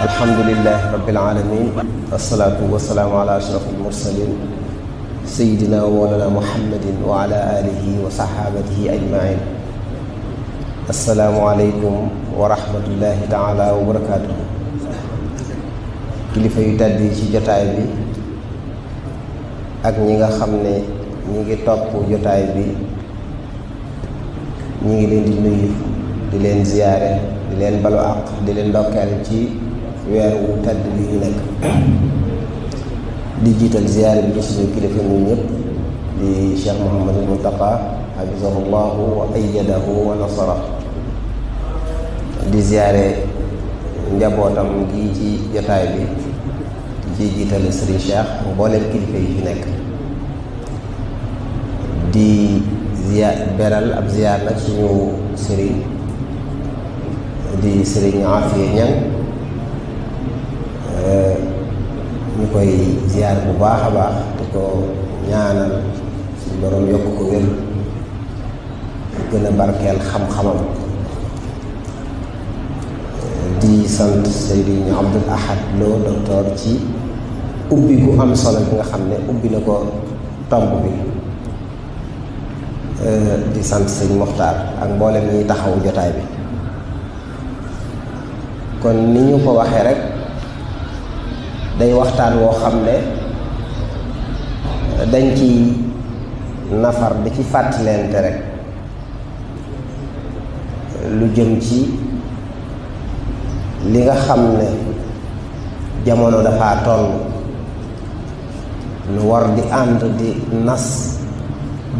alhamdulilahi rabbil alamin wasalaatu wasalaamu ala ashrafil mursalin sayidina wa mawlana muhammadin wa ala alihi wa sahabatihi ajmain. assalaamu aleykum wa rahmatullahi taala wa barakatuhu. kilifa yu tedd yi ci jotaay bi ak ñi nga xam ne ñi ngi topp jotaay bi ñi ngi leen di nuyu, di leen ziyaare, di leen balu àq, di leen ndokkeel ci weer wu tedd bi ñu nekk. di jiital ziyaare bi ci suñu kilifa ñu ñëpp di Cheikh Mouhamadul Muntaqa hafizahullahu wa ayyadahu wa nasara. di ziyaare njabootam gi ci jotaay bi di ci jiitale Serigne Cheikh mboolem kilifa yi fi nekk. di beral ab ziyaar nag suñu sëriñ di sëriñ Afiya Ñang ñu koy ziyaar bu baax a baax di ko ñaanal suñu borom yokk ko wér gën a barkeel xam-xamam. di sant sëriñ Abdul Ahad Lo docteur ci ubbi gu am solo bi nga xam ne ubbi na ko tomb bi. di sant sëñ Moxtaar ak mboolem ñi taxawu jotaay bi. kon ni ñu ko waxee rek day waxtaan woo xam ne dañ ci nafar di ci fàttalente rek lu jëm ci li nga xam ne jamono dafa toll lu war di ànd di nas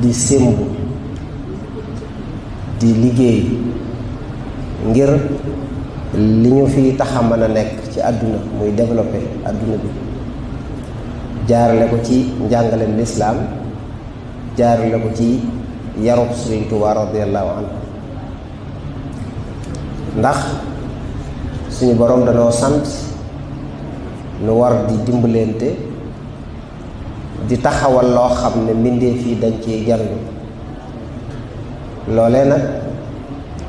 di sémb di liggéey ngir li ñu fi tax a mën a nekk ci àdduna muy développé àdduna bi jaarale ko ci njàngaleem lislaam jaarale ko ci yarub Sëriñ Tuubaa radiyallahu anhu. ndax suñu boroom danoo sant nu war di dimbalante di taxawal loo xam ne mbindeef yi dañ ciy jariñu. loolee nag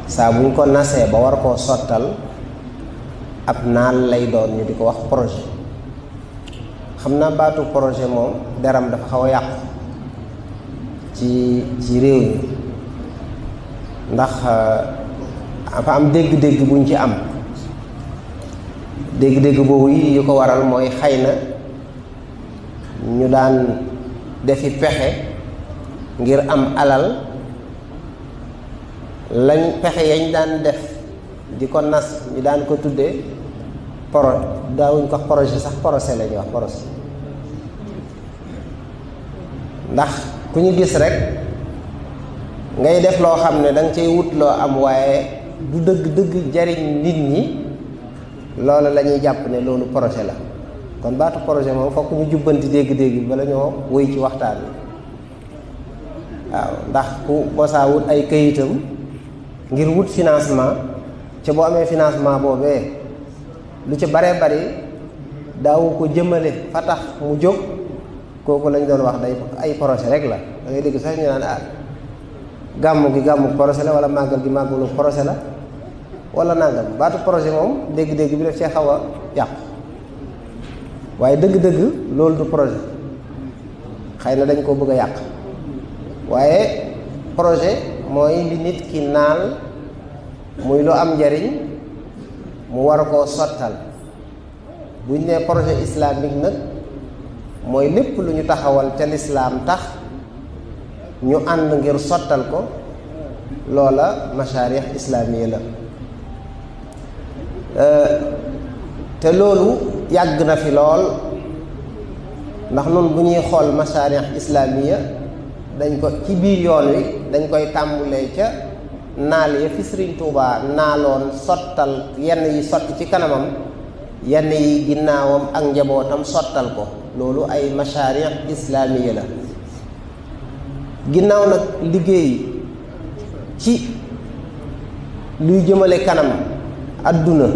saa buñ ko nasee ba war koo sottal ab naal lay doon ñu di ko wax projet. xam naa baatu projet moom deram dafa xaw a yàqu ci réew mi ndax dafa am dégg-dégg buñ ci am. dégg-dégg boobu yi ko waral mooy xëy na ñu daan defi pexe ngir am alal, lañ pexe yañ daan def di ko nas ñu daan ko tuddee daawuñ ko projet sax procès la ñuy wax procès. ndax ku ñu gis rek ngay def loo xam ne danga cay wut loo am waaye du dëgg jariñ nit ñi, loolu la ñuy jàpp ne loolu projet la. kon baatu projet moom fokk ñu jubbanti dégg-dégg bi bala ñoo wéy ci waxtaan wi. waaw ndax ku bosaa wut ay këyitam ngir wut financement ca boo amee financement boobee lu ci baree bari daawu ko jëmale fa tax mu jóg, kooku lañ doon wax day ay projet rek la. da ngay dégg sax ñu naan gàmmu gi projet la, wala màggal gi màggalu projet la, wala nangam. baatu projet moom dégg-dégg bi daf cee xaw a yàqu, waaye dëgg-dëgg loolu du projet. xëy na dañ koo bëgg a yàq, waaye projet mooy li nit ki naal muy lu am njariñ mu war a koo sottal. buñ nee projet islamique nag mooy lépp lu ñu taxawal ca lislaam tax ñu ànd ngir sottal ko, loola masharih islamiya la. te loolu yàgg na fi lool, ndax nun bu ñuy xool masharih islamiya dañ ko ci biir yoon wi dañ koy tàmbulee ca naal ya fi Sëriñ Tuubaa naaloon sottal, yenn yi sotti ci kanamam, yenn yi ginnaawam ak njabootam sottal ko. loolu ay masharih islamiya la. ginnaaw nag liggéey ci luy jëmale kanam adduna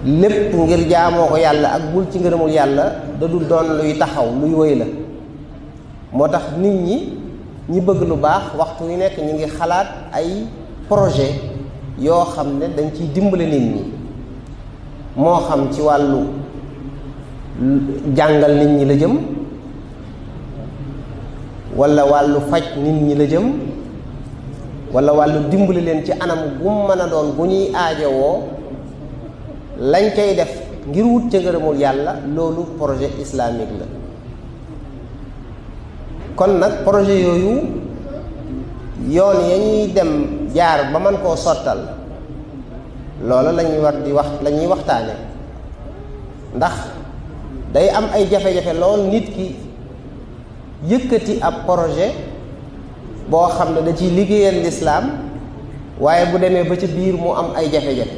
lépp ngir jaamoo ko yàlla ak bul ci ngërëmul yàlla da dul doon luy taxaw, luy wëy la. moo tax nit ñi bëgg lu baax waxtu yu nekk ñi ngi xalaat ay projet yoo xam ne dañ ciy dimbale nit ñi moo xam ci wàllu jàngal nit ñi la jëm wala wàllu faj nit ñi la jëm wala wàllu dimbali leen ci anam gu mën a doon gu ñuy aajowoo lañ koy def ngir wut ca ngërëmul yàlla, loolu projet islamique la. kon nag projet yooyu yoon ya ñuy dem jaar ba mën koo sottal loola lañuy war di wax la ñuy waxtaane, ndax day am ay jafe-jafe lool nit ki yëkkati ab projet boo xam ne da ciy liggéeyal lislaam waaye bu demee ba ca biir mu am ay jafe-jafe.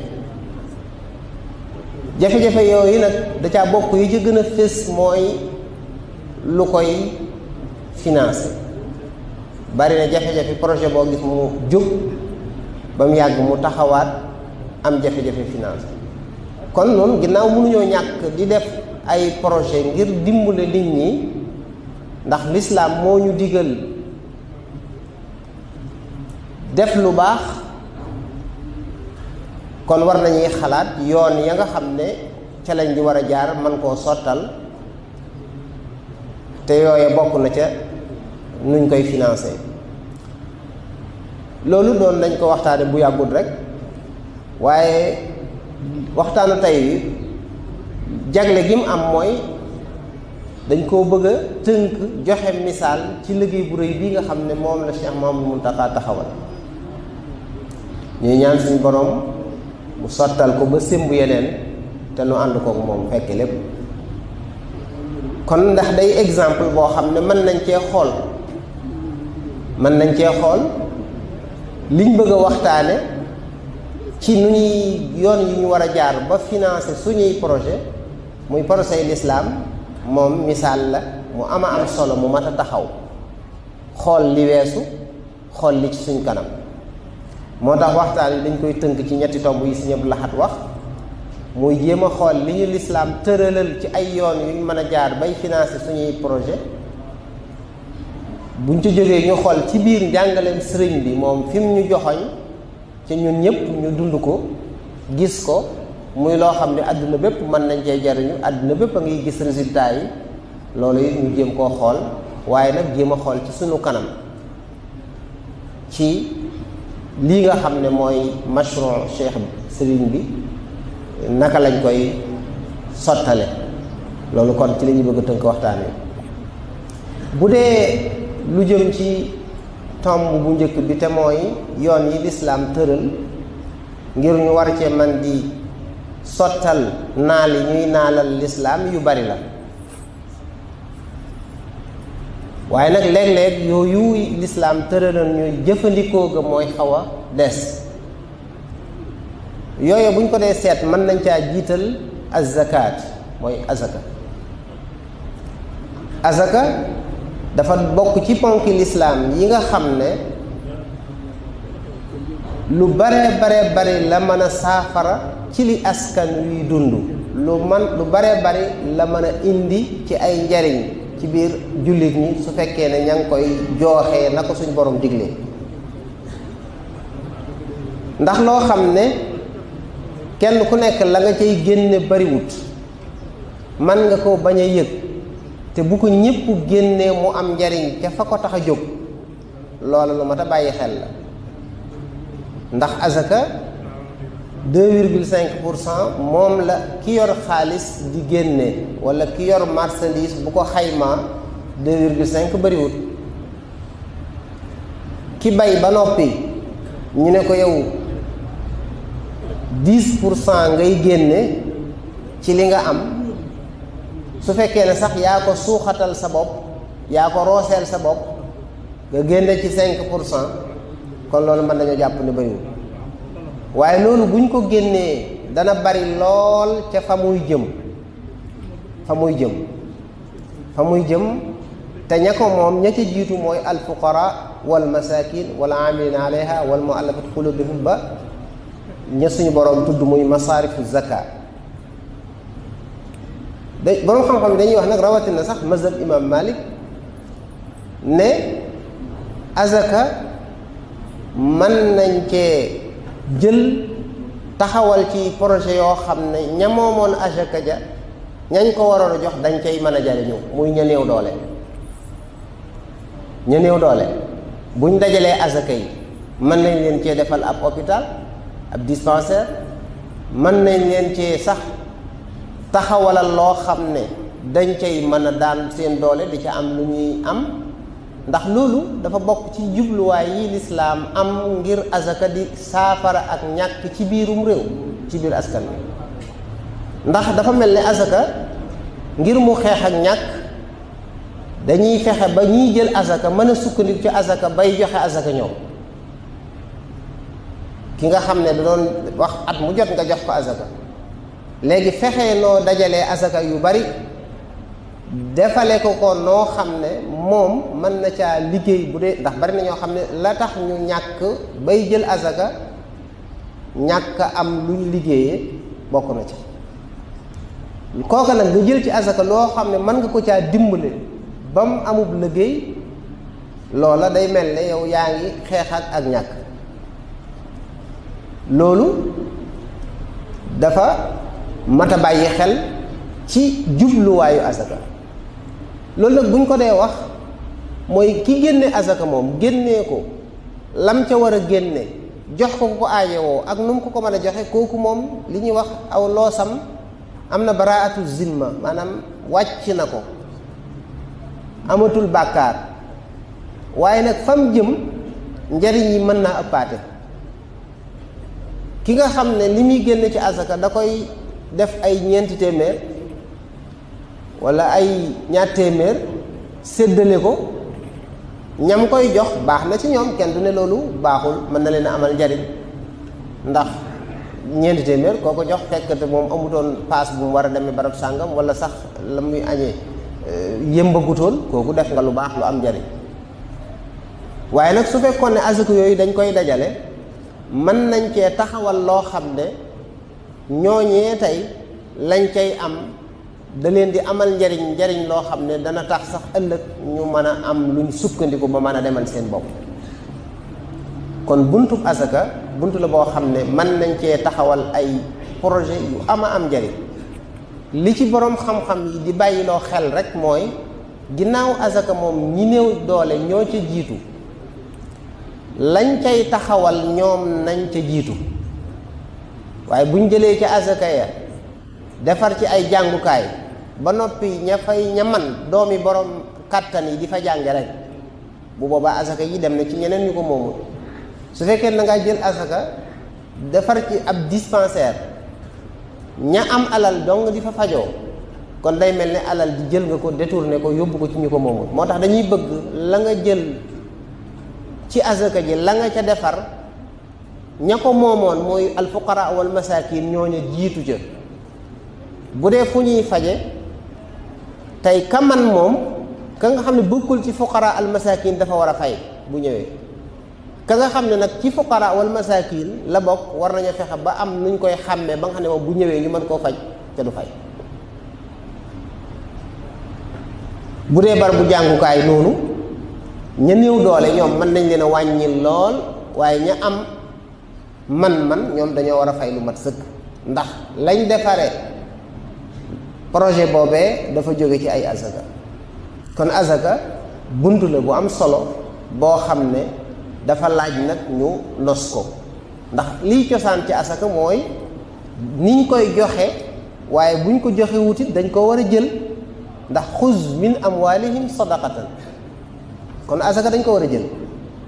jafe-jafe yooyu nag da caa bokk yi ci gën a fés mooy lu koy financé. bari na jafe-jafe projet boo gis mu jóg ba mu yàgg mu taxawaat am jafe-jafe financé. kon noonu ginnaaw mënuñoo ñàkk di def ay projet ngir dimbale nit ñi, ndax lislaam moo ñu digal def lu baax, kon war nañuy xalaat yoon ya nga xam ne ca lañ di war a jaar man koo sottal, te yooye bokk na ca nuñ koy financé. loolu doon nañ ko waxtaane bu yàggul rek, waaye waxtaanu tey wi jagle gi mu am mooy dañ koo bëgg a tënk joxe misaal ci liggéey bu rëy bii nga xam ne moom la Cheikh Mouhamadou Mountakha taxawal. ñuy ñaan suñu borom mu sottal ko ba sémb yeneen te nu ànd kook moom fekk lépp. kon ndax day exemple boo xam ne mën nañ cee xool liñ bëgg a waxtaane ci nu ñuy yoon yi ñu war a jaar ba financer suñuy projet muy projet l'islam. moom misaal la mu ama am solo mu mat a taxaw xool li weesu, xool li ci suñ kanam. moo tax waxtaan yi dañ koy tënk ci ñetti tomb yi Sëriñ Abdou Lahad wax, muy jéem a xool li ñu lislaam tëralal ci ay yoon yu ñu mën a jaar bay financer suñuy projet. buñ ci jógee ñu xool ci biir njàngaleem sëriñ bi moom fi mu ñu joxoñ ci ñun ñëpp ñu dund ko, gis ko, muy loo xam ne àdduna bépp mën nañ cee jariñu, àdduna bépp a ngi gis résultat yi. loolu it ñu jéem koo xool, waaye nag jéem a xool ci sunu kanam ci lii nga xam ne mooy mashru' cheikh sëriñ bi naka lañ koy sottale. loolu kon ci la ñuy bëgg a tënk waxtaan wi. bu dee lu jëm ci tomb bu njëkk bi te mooy yoon yi lislaam tëral ngir ñu war cee man di sottal naal yi ñuy naalal lislaam yu bari la, waaye nag léeg-léeg yooyu lislaam tëraloon ñuy jëfandikoo ga mooy xaw a des. yooyu buñ ko dee seet mën nañ caa jiital az-zakaat mooy azaka. azaka dafa bokk ci ponki lislaam yi nga xam ne lu bare la mën a saafara ci li askan wi dund, lu bare la mën a indi ci ay njariñ ci biir jullit ñi su fekkee ne ña ngi koy jooxee na ko suñ borom digle. ndax loo xam ne kenn ku nekk la nga cay génne bariwut, man nga ko bañ a yëg, te bu ko ñëpp génnee mu am njariñ ca fa ko tax a jóg, loola lu mat a bàyyi xel la. ndax azaka 2,5% moom la ki yor xaalis di génne, wala ki yor marchandise bu ko xaymaa 2,5 bariwut. ki bay ba noppi ñu ne ko yow 10% ngay génne ci li nga am, su fekkee ne sax yaa ko suuxatal sa bopp, yaa ko rooseel sa bopp, nga génne ci 5%, kon loolu mën nañoo jàpp ne bariwul. waaye loolu buñ ko génnee dana bari lool ca fa muy jëm te ña ko moom ña ca jiitu mooy alfuqara wal masakin wal amilina alayha wal muallafati qulubuhum ba ña suñu boroom tudd muy masaarifu zaka. boroom xam-xam yi dañuy wax nag rawatina sax mazhab imam Malik ne azaka mën nañ cee jël taxawal ci projet yoo xam ne ña moomoon asaka ja ñañ ko waroon a jox dañ cay mën a jariñu muy ña néew doole. ña néew doole buñ dajalee asaka yi mën nañ leen cee defal ab hôpital ab dispensaire, mën nañ leen cee sax taxawalal loo xam ne dañ cay mën a daan seen doole di ca am lu ñuy am, ndax loolu dafa bokk ci jubluwaay yi lislaam am ngir asaka di saafara ak ñàkk ci biirum réew, ci biir askan wi. ndax dafa mel ne asaka ngir mu xeex ak ñàkk dañuy fexe ba ñiy jël asaka mën a sukkandiku ci asaka bay joxe asaka ñoom. ki nga xam ne da doon wax at mu jot nga jox ko asaka, léegi fexe noo dajalee asaka yu bari defale ko noo xam ne moom mën na caa liggéey bu dee, ndax bari na ñoo xam ne la tax ñu ñàkk bay jël asaka ñàkk am luñ liggéeyee bokk na ci. kooka nag nga jël ci asaka loo xam ne mën nga ko caa dimbale ba mu amub liggéey, loola day mel ne yow yaa ngi xeex ak ñàkk. loolu dafa mat a bàyyi xel ci jubluwaayu asaka. loolu nag buñ ko dee wax mooy ki génne asaka moom génnee ko lam ca war a génne jox ko ko aajowoo ak nu mu ko mën a joxe, kooku moom li ñuy wax aw loosam am na baraatu zimma, maanaam wàcc na ko, amatul bàkkaar. waaye nag fam jëm njariñ yi mën naa ëppaate. ki nga xam ne li muy génne ci asaka da koy def ay ñeenti téeméer wala ay ñaar téeméer séddale ko, ñam koy jox baax na ci ñoom, kenn du ne loolu baaxul, mën na leen a amal njariñ. ndax ñeenti téeméer koo ko jox fekkate moom amutoon paas bu mu war a demee barab sàngam, wala sax la muy añee yëmbagutoon, kooku def nga lu baax lu am njariñ. waaye nag su fekkoon ne asaka yooyu dañ koy dajale, mën nañ cee taxawal loo xam ne ñooñee tey lañ cay am da leen di amal njariñ loo xam ne dana tax sax ëllëg ñu mën a am luñ sukkandiku ba mën a demal seen bopp. kon buntub asaka buntu la boo xam ne mën nañ cee taxawal ay projet yu am njariñ. li ci boroom xam-xam yi di bàyyiloo xel rek mooy ginnaaw asaka moom ñi néew doole ñoo ca jiitu, lañ cay taxawal ñoom nañ ca jiitu. waaye buñ jëlee ca asaka ya defar ci ay jàngukaay ba noppi ña man doomi borom kàttan yi di fa jànge rek, bu boobaa asaka yi dem na ci ñeneen ñu ko moomul. su fekkee na ngaa jël asaka defar ci ab dispensaire, ña am alal dong di fa fajoo, kon day mel ne alal di jël nga ko détourné ko yóbbu ko ci ñu ko moomul. moo tax dañuy bëgg la nga jël ci asaka ji la nga ca defar ña ko moomoon mooy alfuqara wal masakin ñooña jiitu ca. bu dee fu ñuy faje tey ka man moom ka nga xam ne bokkul ci fuqara al masakin dafa war a fay bu ñëwee. ka nga xam ne nag ci fuqara wal masakin la bokk, war nañu fexe ba am nuñ koy xàmmee ba nga xam ne moom bu ñëwee ñu mën koo faj te du fay. bu dee bar bu jàngukaay noonu, ña néew doole ñoom mën nañ leen a wàññi lool, waaye ña am man ñoom dañoo war a fay lu mat sëkk, ndax lañ defaree projet boobee dafa jóge ci ay asaka. kon asaka bunt la bu am solo boo xam ne dafa laaj nag ñu nos ko, ndax liy cosaan ci asaka mooy niñ koy joxe, waaye buñ ko joxe wutit dañ ko war a jël, ndax xuz min amwalihim sadaqatan. kon asaka dañ ko war a jël,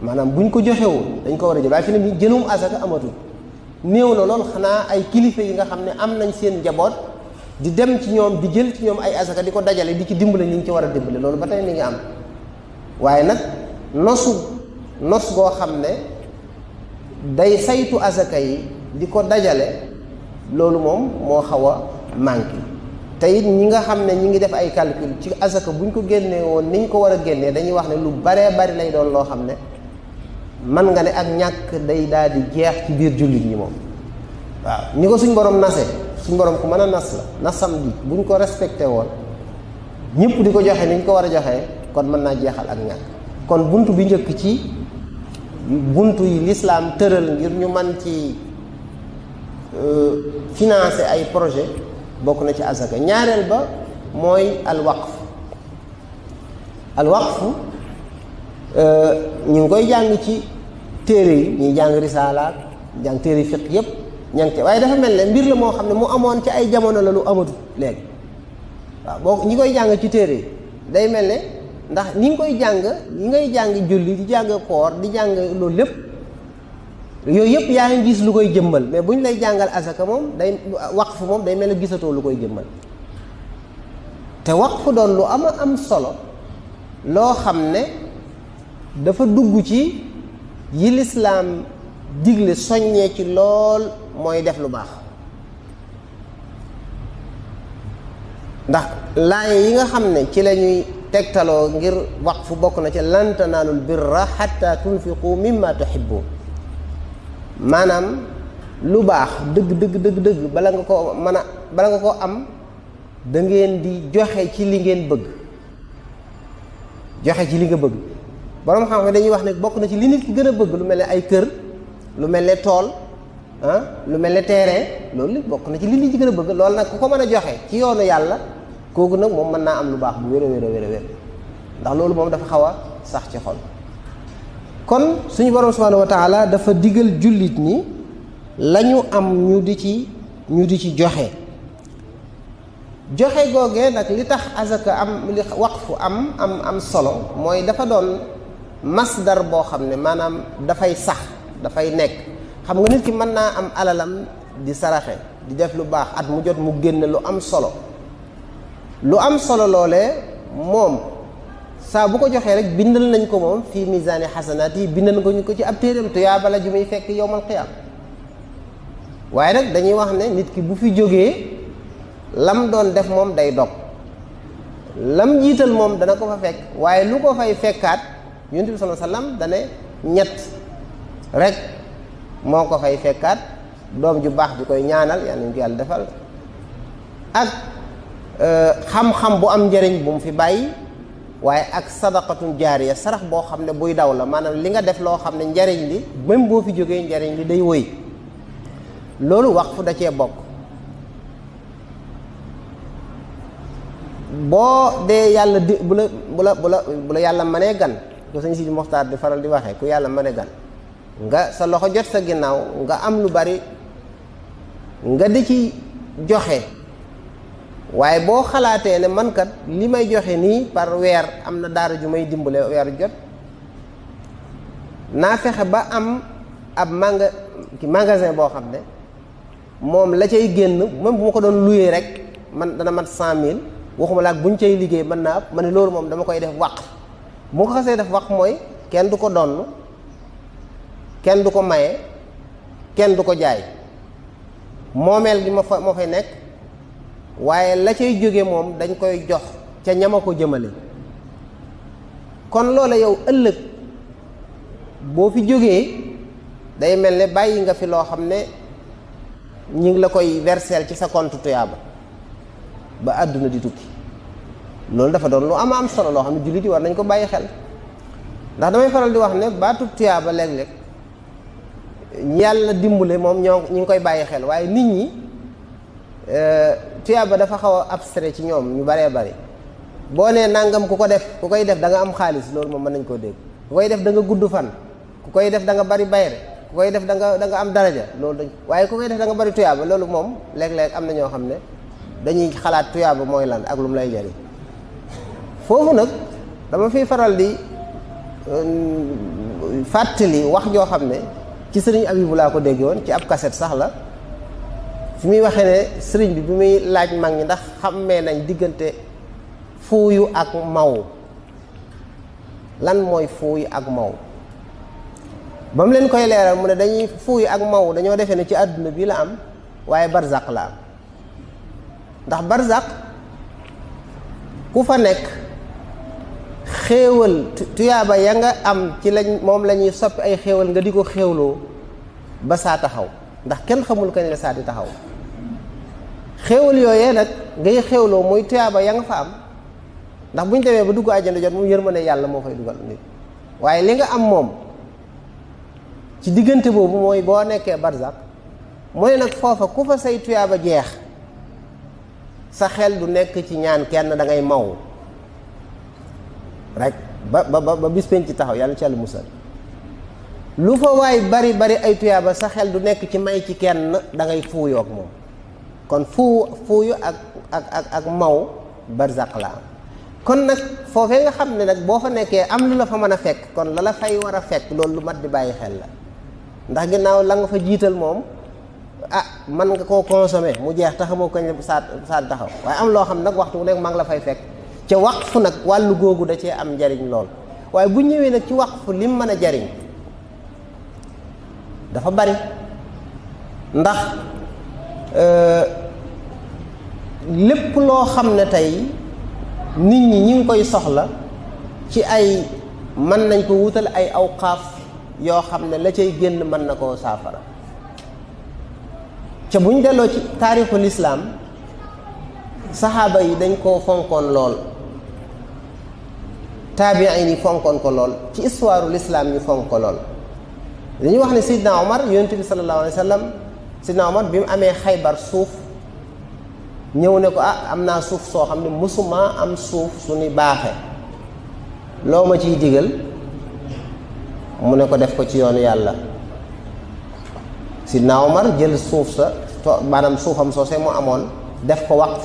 maanaam buñ ko joxewul dañ ko war a jël. waaye fi ne nii jëlum asaka amatul, néew na lool. xanaa ay kilifa yi nga xam ne am nañ seen njaboot di dem ci ñoom di jël ci ñoom ay asaka di ko dajale di ci dimbale ñi ñu ci war a dimbale, loolu ba tey mi ngi am. waaye nag nos goo xam ne day saytu asaka yi di ko dajale, loolu moom moo xaw a manqué. te it ñi nga xam ne ñi ngi def ay calcul ci asaka buñ ko génnee woon niñ ko war a génnee, dañuy wax ne lu baree bari lay doon loo xam ne man nga ne ak ñàkk day daal di jeex ci biir jullit ñi moom. waaw ñi ko suñ borom nase, suñ borom ku mën a nas la, nasam bi buñ ko respecté woon ñëpp di ko joxe niñ ko war a joxee, kon mën naa jeexal ak ñàkk. kon buntu bi njëkk ci buntu yi lislaam tëral ngir ñu man ci financer ay projet bokk na ci asaka. ñaareel ba mooy alwaqf ñu ngi koy jàng ci téere yi ñuy jàng risaalaat jàng téere fiq yépp ña ngi waaye dafa mel ne mbir la moo xam ne mu amoon ci ay jamono la lu amatu léegi waaw boo ñi koy jàng ci téere yi day mel ne ndax ñi ngi koy jàng ñi ngay jàng julli di jàng koor di jàng loolu lépp yooyu yëpp yaa ngi gis lu koy jëmmal, mais bu ñu lay jàngal asaka moom day waqf moom day mel ne gisatoo lu koy jëmmal. te waqf doon lu am solo loo xam ne dafa dugg ci yi lislaam digle soññee ci lool mooy def lu baax. ndax laay yi nga xam ne ci la ñuy tegtaloo ngir waqf bokk na ci lan tanaalul birra hatta tunfiqu mimma tuhibbun, maanaam lu baax dëgg bala nga ko am da ngeen di joxe ci li ngeen bëgg, joxe ci li nga bëgg. borom xam-xam dañuy wax ne bokk na ci li nit ki gën a bëgg lu mel ne ay kër, lu mel ne tool, lu mel ne terrain, loolu li bokk na ci li nit ki gën a bëgg. loolu nag ku ko mën a joxe ci yoonu yàlla kooku nag moom mën naa am lu baax bu wér a wér ndax loolu moom dafa xaw a sax ci xol. kon suñu borom subhanahu wa taala dafa digal jullit ñi lañu am ñu di ci joxe googee nag li tax azaka am li waqfu am solo mooy dafa doon masdar boo xam ne maanaam dafay sax dafay nekk. xam nga nit ki mën naa am alalam di saraxe di def lu baax at mu jot mu génne lu am solo loolee moom saa bu ko joxee rek bindal nañ ko moom fii misaani xasanaat yi bindal ko ñu ko ci ab téeréem tuyaaba la ju muy fekk yowmal qiyaam. waaye nag dañuy wax ne nit ki bu fi jógee lam doon def moom day dog, lam jiital moom dana ko fa fekk, waaye lu ko fay fekkaat Yonent bi sallallahu alayhi wasallam dane ñett rek moo ko fay fekkaat: doom ju baax ju koy ñaanal yàlla ñu ko yàlla defal, ak xam-xam bu am njëriñ bu mu fi bàyyi, waaye ak sadaqatun jaariya, sarax boo xam ne buy daw la, maanaam li nga def loo xam ne njariñ li même boo fi jógee njariñ li day wëy. loolu waqfu da cee bokk. boo dee yàlla di bu la yàlla mënee gan, ko sëñ Sidi Moxtaar di faral di waxee, ku yàlla mënee gan nga sa loxo jot sa ginnaaw nga am lu bari nga di ci joxe, waaye boo xalaatee ne man kat li may joxe nii par weer am na daara ju may dimbale weer jot, naa fexe ba am ab magasin boo xam ne moom la cay génn même bu ma ko doon luyee rek man dana mat 100 000, waxuma la ak buñ cay liggéey mën naa ma ne loolu moom dama koy def waqf. bu ko xasee def waqf mooy kenn du ko donn, kenn du ko maye, kenn du ko jaay, moomeel gi moo fay nekk, waaye la cay jóge moom dañ koy jox ca ñama ko jëmale. kon loola yow ëllëg boo fi jógee day mel ne bàyyi nga fi loo xam ne ñi ngi la koy verseel ci sa compte tuyaaba ba àdduna di tukki. loolu dafa doon lu am solo loo xam ne jullit yi war nañ ko bàyyi xel, ndax damay faral di wax ne baatu tuyaaba léeg-léeg yàlla dimbale moom ñi ngi koy bàyyi xel, waaye nit ñi tuyaaba dafa xaw a abstrait ci ñoom ñu baree bari. boo nee nangam ku koy def da nga am xaalis, loolu moom mën nañ koo dégg. ku koy def da nga gudd fan, ku koy def da nga bari bayre, ku koy def da nga am daraja, loolu waaye ku koy def da nga bari tuyaaba, loolu moom léeg-léeg am na ñoo xam ne dañuy xalaat tuyaaba mooy lan ak lu mu lay jariñ. foofu nag dama fiy faral di fàttali wax joo xam ne ci sëriñ Abibu laa ko dégg woon ci ab kaset sax la, fi muy waxee ne sëriñ bi muy laaj mag ñi ndax xammee nañ diggante fuuyu ak maw, lan mooy fuuyu ak maw. ba mu leen koy leeral mu ne dañuy fuuyu ak maw dañoo defee ne ci àdduna bi la am, waaye barzaq la am. ndax barzaq ku fa nekk xéewal tuyaaba ya nga am ci moom la ñuy soppi ay xéewal nga di ko xéewloo ba saa taxaw, ndax kenn xamul kañ la saa di taxaw. xéewal yooyee nag ngay xéewloo muy tuyaaba ya nga fa am, ndax bu ñu demee ba dugg àjjana jot mu yërmande yàlla moo fay dugal nit. waaye li nga am moom ci diggante boobu mooy boo nekkee barzak mu ne nag foofa ku fa say tuyaaba jeex sa xel du nekk ci ñaan kenn da ngay maw rek ba bis penc ci taxaw yàlla ci yàlla musal. lu fa waay bari bari ay tuyaaba sa xel du nekk ci may ci kenn da ngay fuuyoo ak moom. kon fuuyu ak maw barzaq la am kon nag foofee nga xam ne nag boo fa nekkee am lu la fa mën a fekk kon la la fay war a fekk loolu lu mat di bàyyi xel la ndax ginnaaw la nga fa jiital moom mën nga koo consommer mu jeex taxamoo ko saat taxaw waaye am loo xam nag waxtu wu nekk maa ngi la fay fekk ca waqf nag wàllu googu da cee am njariñ lool waaye bu ñëwee nag ci waqf lim mën a jariñ dafa bari ndax lépp loo xam ne tey nit ñi ngi koy soxla ci ay mën nañ ko wutal ay awqaaf yoo xam ne la cay génn mën na koo saafara ca buñ delloo ci taarixul islaam saxaaba yi dañ koo fonkoon lool taabiin yi fonkoon ko lool ci histoire l'islam ñu fonk ko lool dañuy wax ne Seydina Omar yonent bi sallallahu alayhi wa sallam Seydina Omar bi mu amee Xaybar suuf ñëw ne ko am naa suuf soo xam ne mësuma am suuf su ni baaxe loo ma ciy digal mu ne ko def ko ci yoonu yàlla Seydina Omar jël suuf sa maanaam suufam soosee mu amoon def ko waqf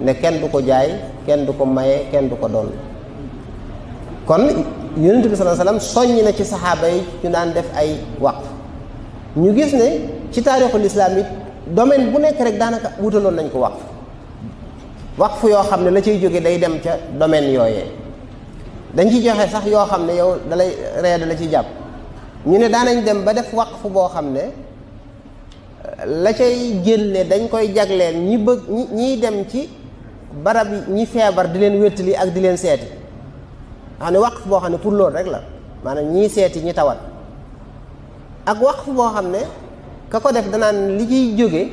ne kenn du ko jaay kenn du ko maye kenn du ko doon kon yonent bi sallallahu alayhi wasallam soññ na ci saxaaba yi ñu daan def ay waqf ñu gis ne ci taarixul islam it domaine bu nekk rek daanaka wutaloon nañ ko waqf yoo xam ne la ciy jóge day dem ca domaine yooyee dañ ci joxe sax yoo xam ne yow dalay ree da la ci jàpp ñu ne daanañ dem ba def waqf boo xam ne la cay génne dañ koy jagleel ñi bëgg ñiy dem ci barab ñi feebar di leen wéttali ak di leen seeti xam ne waqf boo xam ne pour loolu rek la maanaam ñii seeti ñi tawat ak waqf boo xam ne ka ko def danaan li ciy jóge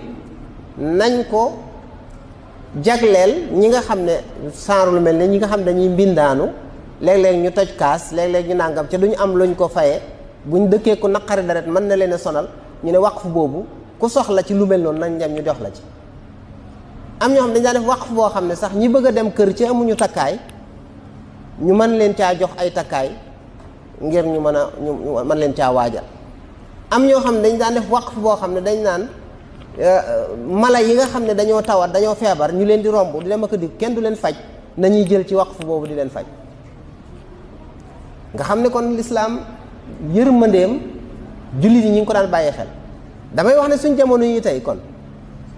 nañ ko jagleel ñi nga xam ne saaru lu mel ne ñi nga xam ne dañuy mbindaanu léeg-léeg ñu toj kaas léeg-léeg ñu nàngam ca duñu am luñ ko faye buñ dëkkee ku naqari deret mën na leen a sonal ñu ne waqf boobu ku soxla ci lu mel noonu nañ dem ñu jox la ci. am ñoo xam dañ daa def waqf boo xam ne sax ñi bëgg a dem kër ci amuñu takkaay ñu mën leen caa jox ay takkaay ngir ñu mën leen caa waajal. am ñoo xam ne dañ daan def waqf boo xam ne dañ naan mala yi nga xam ne dañoo tawat dañoo feebar ñu leen di romb di dem ak di kenn du leen faj nañuy jël ci waqf boobu di leen faj nga xam ne kon lislaam yërmandeem jullit yi ñu ngi ko daan bàyyi xel. damay wax ne suñ jamono yi tey kon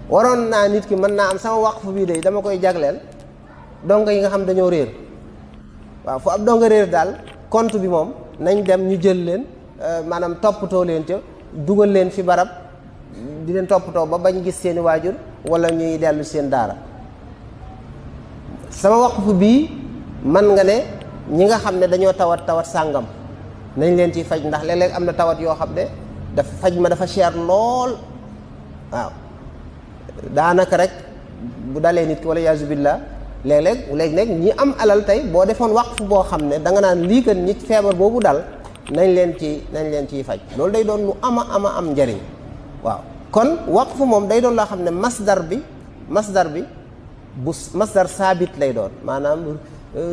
waroon naa nit ki mën naa am sama waqf bii de dama koy jagleel donga yi nga xam dañoo réer waaw fu ab donga réer daal compte bi moom nañ dem ñu jël leen maanaam toppatoo leen ca dugal leen fi barab di leen toppatoo ba bañ gis seeni waajur wala ñuy dellu seen daara. sama waqf bii man nga ne ñi nga xam ne dañoo tawat sàngam nañ leen ciy faj ndax léeg-léeg am na tawat yoo xam ne dafa faj ma dafa cher lool waaw daanaka rek bu dalee nit ki wala yaasu billah léeg-léeg ñi am alal tey boo defoon waqf boo xam ne da nga naan lii kat nit feebar boobu dal nañ leen ciy faj loolu day doon lu ama am njariñ waaw. kon waqf moom day doon loo xam ne masdar bi bu masdar saabit lay doon maanaam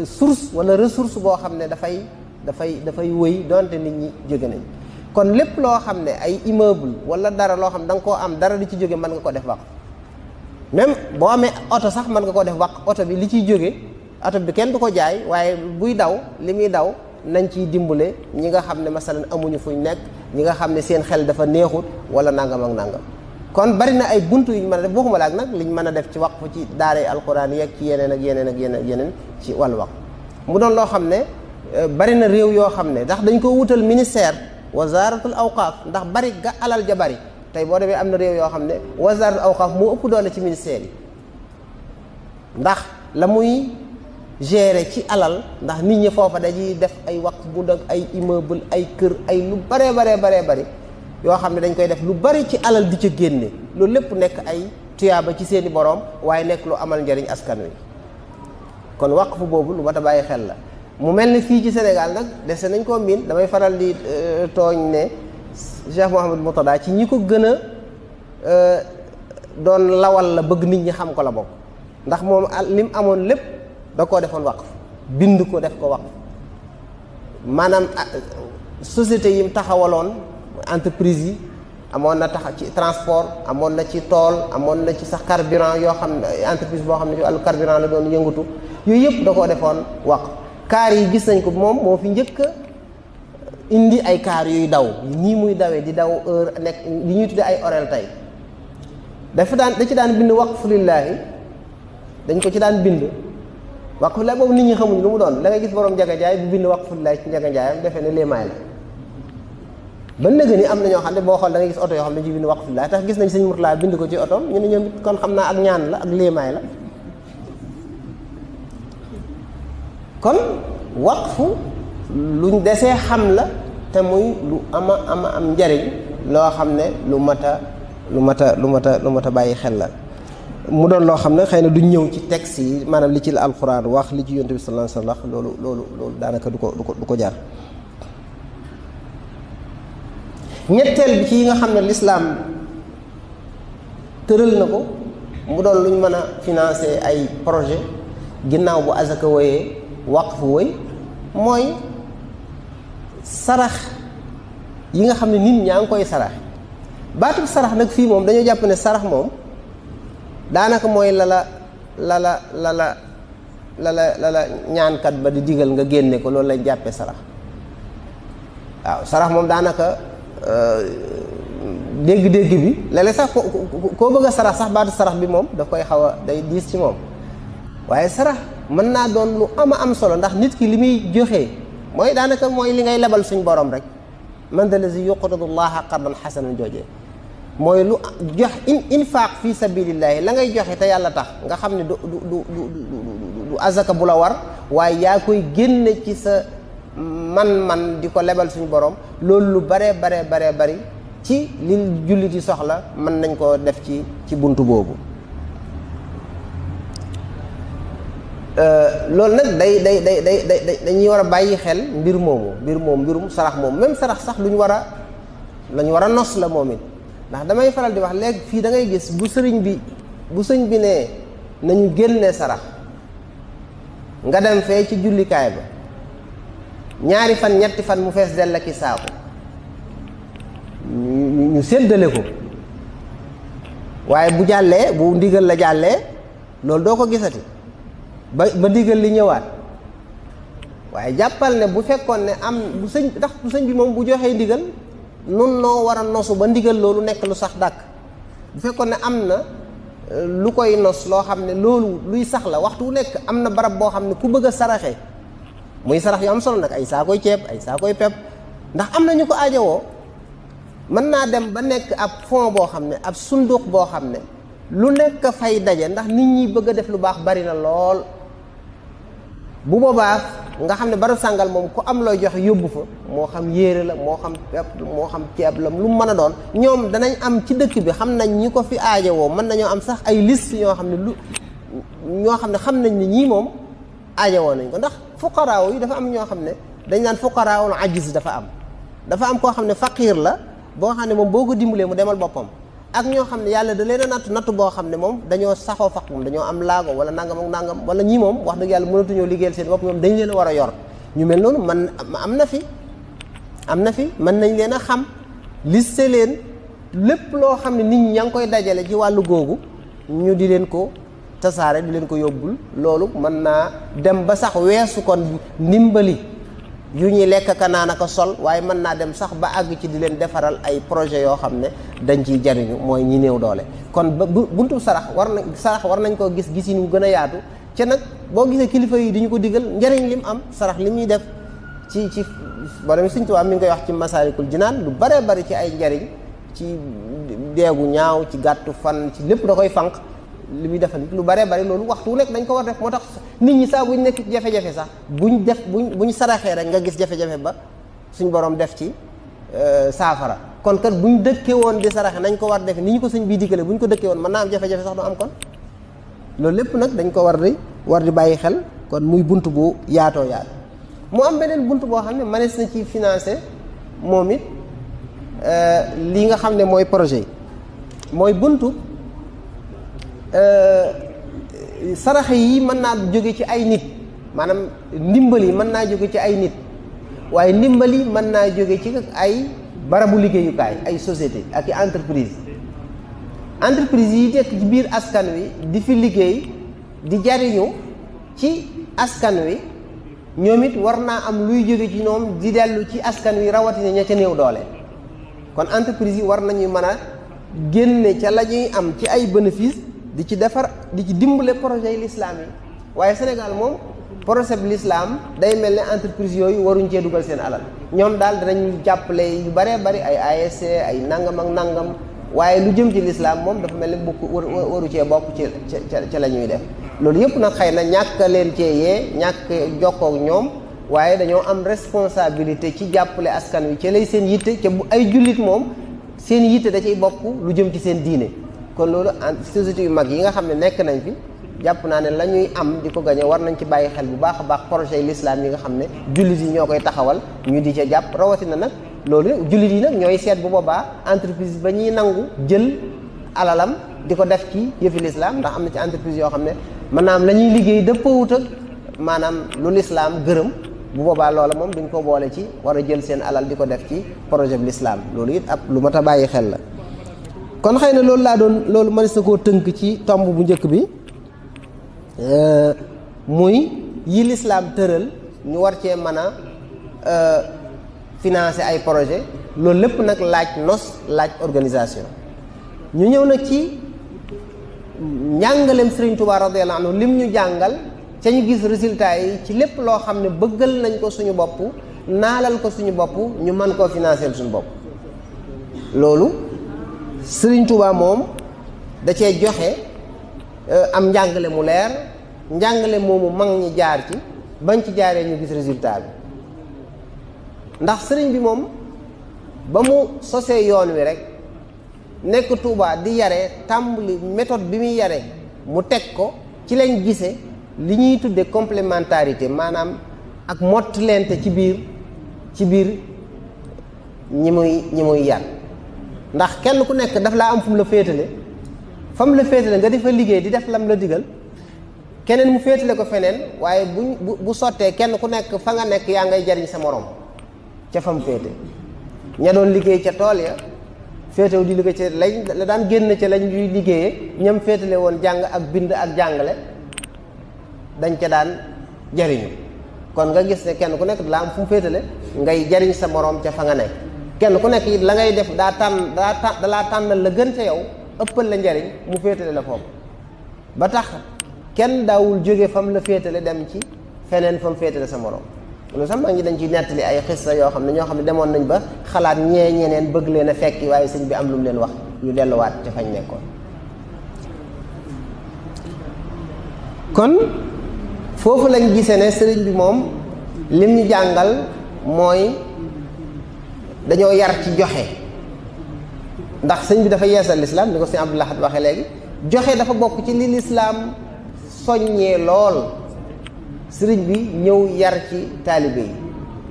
source wala ressource boo xam ne dafay wëy donte nit ñi jóge nañ. kon lépp loo xam ne ay immeuble wala dara loo xam ne da nga koo am dara di ci jóge mën nga ko def waqf même boo amee oto sax mën nga ko def waqf oto bi li ciy jóge oto bi kenn du ko jaay waaye buy daw li muy daw nañ ciy dimbale ñi nga xam ne masalan amuñu fuñ nekk ñi nga xam ne seen xel dafa neexut wala nangam ak nangam. kon bari na ay buntu yu ñu mën a def bokkuma la ak nag liñ mën a def ci waqf ci daaray alquran yeeg ci yeneen ak yeneen ci wàllu waqf mu doon loo xam ne bari na réew yoo xam ne ndax dañ ko wutal ministère wazaratul awqaaf ndax bari ga alal ja bari tey boo demee am na réew yoo xam ne wazaratul awqaaf moo ëpp doole ci ministère yi ndax la muy gérer ci alal ndax nit ñi foofa dañuy def ay waqf bu dog ay immeuble ay kër ay lu baree bari yoo xam ne dañ koy def lu bari ci alal di ca génne loolu lépp nekk ay tuyaaba ci seeni boroom waaye nekk lu amal njariñ askan wi kon waqf boobu lu mat a bàyyi xel la. mu mel ni fii ci Sénégal nag dese nañ koo miin damay faral di tooñ ne Cheikh Mouhamadou Mourtada ci ñi ko gën a doon lawal la bëgg nit ñi xam ko la bokk ndax moom lim amoon lépp da koo defoon waqf bind ko def ko waqf maanaam société yi mu taxawaloon entreprise yi amoon na tax ci transport amoon na ci tool amoon na ci sax carburant yoo xam ne entreprise boo xam ne ci wàllu carburant la doon yëngatu yooyu yëpp da koo defoon waqf kaar yi gis nañ ko moom moo fi njëkk a indi ay kaar yuy daw nii muy dawee di daw heure nekk li ñuy tuddee ay horaire tey da ci daan bind waqfu lillaahi dañ ko ci daan bind waqfu lillaahi boobu nit ñi xamuñ lu mu doon da ngay gis borom njaga njaay bu bind waqfu lillaahi ci njaga njaayam defee ne léemaay la ba nëgë ni am na ñoo xam ne boo xool da ngay gis oto yoo xam ne ci bind waqfu lillaahi tax gis nañ sëñ Murtala bind ko ci otoom ñu ne ñoom it kon xam naa ak ñaan la ak léemaay la kon waqfu luñ desee xam la te muy lu ama am njariñ loo xam ne lu mat a bàyyi xel la mu doon loo xam ne xëy na duñ ñëw ci texte yi maanaam li ci la alxuraan wax li ci yonent bi sallallahu alayhi wasallam loolu daanaka du ko jar ñetteel bi ci yi nga xam ne lislaam tëral na ko mu doon luñ mën a financer ay projet ginnaaw bu azaka wooyee waqfu wooy mooy sarax yi nga xam ne nit ñaa ngi koy sarax baatub sarax nag fii moom dañoo jàpp ne sarax moom daanaka mooy la ñaankat ba di digal nga génne ko loolu lañ jàppee sarax waaw sarax moom daanaka dégg-dégg bi léeg-léeg sax koo bëgg a sarax sax baatu sarax bi moom daf koy xaw a day diis ci moom waaye sarax mën naa doon lu am solo ndax nit ki li muy joxe mooy daanaka mooy li ngay lebal suñ borom rek man da lazi yuqridu llaha qardan xasanan joojee mooy lu jox infaaq fi sabilillahi la ngay joxe te yàlla tax nga xam ne du azaka bu la war waaye yaa koy génne ci sa man di ko lebal suñu borom loolu lu bare bari ci li jullit yi soxla mën nañ koo def ci buntu boobu loolu nag dañuy war a bàyyi xel mbirum sarax moom même sarax sax lu ñu war a nos la moom it ndax damay faral di wax léegi fii da ngay gis bu sëñ bi ne nañu génne sarax nga dem fee ci jullikaay ba ñaari fan ñetti fan mu fees dell ki saako ñu séddale ko waaye bu jàllee bu ndigal la jàllee loolu doo ko gisati ba ndigal li ñëwaat waaye jàppal ne bu fekkoon ne bu sëñ bi moom bu joxee ndigal nun noo war a nosu ba ndigal loolu nekk lu sax dàkk bu fekkoon ne am na lu koy nos loo xam ne loolu luy sax la waxtu wu nekk am na barab boo xam ne ku bëgg a saraxe muy sarax yu am solo nag ay saakoy ceeb ay saakoy pepp ndax am na ñu ko aajowoo mën naa dem ba nekk ab fond boo xam ne ab sunduq boo xam ne lu nekk fay daje ndax nit ñi bëgg a def lu baax bari na lool bu boobaa nga xam ne barab sàngal moom ku am looy joxe yóbbu fa moo xam yéere la moo xam pepp moo xam ceeb la lu mu mën a doon ñoom danañ am ci dëkk bi xam nañ ñi ko fi aajowoo mën nañoo am sax ay liste ñoo xam ne xam nañ ne ñii moom aajowoo nañ ko ndax fuqaraaw yi dafa am ñoo xam ne dañ naan fuqaraawul ajiz dafa am koo xam ne faqiir la boo xam ne moom boo ko dimbalee mu demal boppam ak ñoo xam ne yàlla da leen a nattu boo xam ne moom dañoo saxoo faq moom dañoo am laago wala nangam ak nangam wala ñii moom wax dëgg yàlla mënatuñoo liggéeyal seen bopp ñoom dañ leen a war a yor ñu mel noonu man am na fi mën nañ leen a xam liste leen lépp loo xam ne nit ñi ña ngi koy dajale ci wàllu googu ñu di leen ko tasaare di leen ko yóbbul loolu mën naa dem ba sax weesu kon ndimbali yu ñuy lekk ka naan ak sol waaye mën naa dem sax ba àgg ci di leen defaral ay projet yoo xam ne dañ ciy jariñu mooy ñi néew doole kon ba buntu sarax war nañ koo gis yi ñu gën a yaatu ca nag boo gisee kilifa yi di ñu ko digal njariñ lim am sarax li muy def ci borom Sëñ Tuubaa mi ngi koy wax ci Masaalikul Jinaan lu bare bari ci ay njariñ ci deegu ñaaw ci gàttu fan ci lépp da koy fànq li muy defal lu bare bari loolu waxtu wu nekk dañ ko war def moo tax nit ñi saa buñ nekk jafe-jafe sax buñ saraxee rek nga gis jafe-jafe ba suñ borom def ci saafara kon kat buñ dëkkee woon di saraxe nañ ko war def ni ñu ko sëñ bii diggale buñ ko dëkkee woon mën naa am jafe-jafe sax du am kon loolu lépp nag dañ ko war di bàyyi xel kon muy bunt bu yaatoo yaatu mu am beneen bunt boo xam ne mënees na ci financer moom it lii nga xam ne mooy projet yi mooy buntu sarax yi mën naa jóge ci ay nit, maanaam ndimbal yi mën naa jóge ci ay nit, waaye ndimbal yi mën naa jóge ci ay barabu liggéeyukaay, ay société ak i entreprise yi nekk ci biir askan wi di fi liggéey di jariñu ci askan wi, ñoom it war naa am luy jóge ci ñoom di dellu ci askan wi, rawatina ña ca néew doole. kon entreprise yi war nañuy mën a génne ca la ñuy am ci ay bénéfice di ci defar, di ci dimbale projet yi l'islam yi. waaye Sénégal moom projet bi l'islam day mel ne entreprise yooyu waruñ cee dugal seen alal, ñoom daal danañ jàppale yu baree bari ay ASC ay nangam ak nangam, waaye lu jëm ci l'islam moom dafa mel ne waru cee bokk ca la ñuy def. loolu yëpp nag xëy na ñàkk leen cee yee, ñàkk jokkook ñoom, waaye dañoo am responsabilité ci jàppale askan wi ci lay seen yitte, ca bu ay jullit moom seen yitte da ciy bokk lu jëm ci seen diine. kon loolu société yu mag yi nga xam ne nekk nañ fi, jàpp naa ne la ñuy am di ko gañe war nañ ci bàyyi xel bu baax a baax projet yi l'islam yi nga xam ne jullit yi ñoo koy taxawal, ñu di ca jàpp. rawatina nag loolu jullit yi nag ñooy seet bu boobaa entreprise ba ñuy nangu jël alalam di ko def ci yëfi l'islam, ndax am na ci entreprise yoo xam ne mën naa am la ñuy liggéey dëppoowut ak maanaam lu l'islam gërëm. bu boobaa loola moom duñ ko boole ci war a jël seen alal di ko def ci projet bi l'islam. loolu it ab lu mat a bàyyi xel la. kon xëy na loolu mënees na koo tënk ci tomb bu njëkk bi, muy yi l'islam tëral ñu war cee mën a financer ay projet. loolu lépp nag laaj nos, laaj organisation. ñu ñëw nag ci njàngaleem Sëriñ Tuubaa radiyallahu anhu, lim ñu jàngal ca ñu gis résultat yi ci lépp loo xam ne bëggal nañ ko suñu bopp, naalal ko suñu bopp, ñu mën koo financer suñu bopp. loolu Sëriñ Tuubaa moom da cee joxe am njàngale mu leer, njàngale moomu mag ñi jaar ci, bañ ci jaaree ñu gis résultat bi. ndax sëriñ bi moom ba mu sosee yoon wi rek nekk Tuubaa di yare, tàmbali méthode bi muy yare mu teg ko ci lañ gise li ñuy tudde complémentarité, maanaam ak mottalente ci biir ñi muy yar. ndax kenn ku nekk daf laa am fu mu la féetale, fa mu la féetale nga di fa liggéey di def lam la digal, keneen mu féetale ko feneen, waaye bu sottee kenn ku nekk fa nga nekk yaa ngay jariñ sa morom ca fa mu féete. ña doon liggéey ca tool ya féetewu di liggéey ca lañ la daan génn ca lañ ñuy liggéeyee, ñam féetale woon jàng ak bind ak jàngale dañ ca daan jariñu. kon nga gis ne kenn ku nekk daa am fu mu féetale ngay jariñ sa morom ca fa nga nekk. kenn ku nekk it la ngay def dalaa tànnal la gën ca yow, ëppal la njariñ, mu féetale la foofu. ba tax kenn daawul jóge fam la féetale dem ci feneen fam féetale sa morom. loolu sax maa ngi dañ ciy nettali ay xissa yoo xam ne ñoo xam ne demoon nañ ba xalaat ñeneen bëgg leen a fekki, waaye sëñ bi am lu mu leen wax, ñu delluwaat ca fañ nekkoon. kon foofu lañ gisee ne sëriñ bi moom lim ñu jàngal mooy dañoo yar ci joxe. ndax sëñ bi dafa yeesal l'islam, ni ko sëñ Abdou Lahad waxee léegi, joxe dafa bokk ci li l'islam soññee lool. sëriñ bi ñëw yar ci taalibe yi,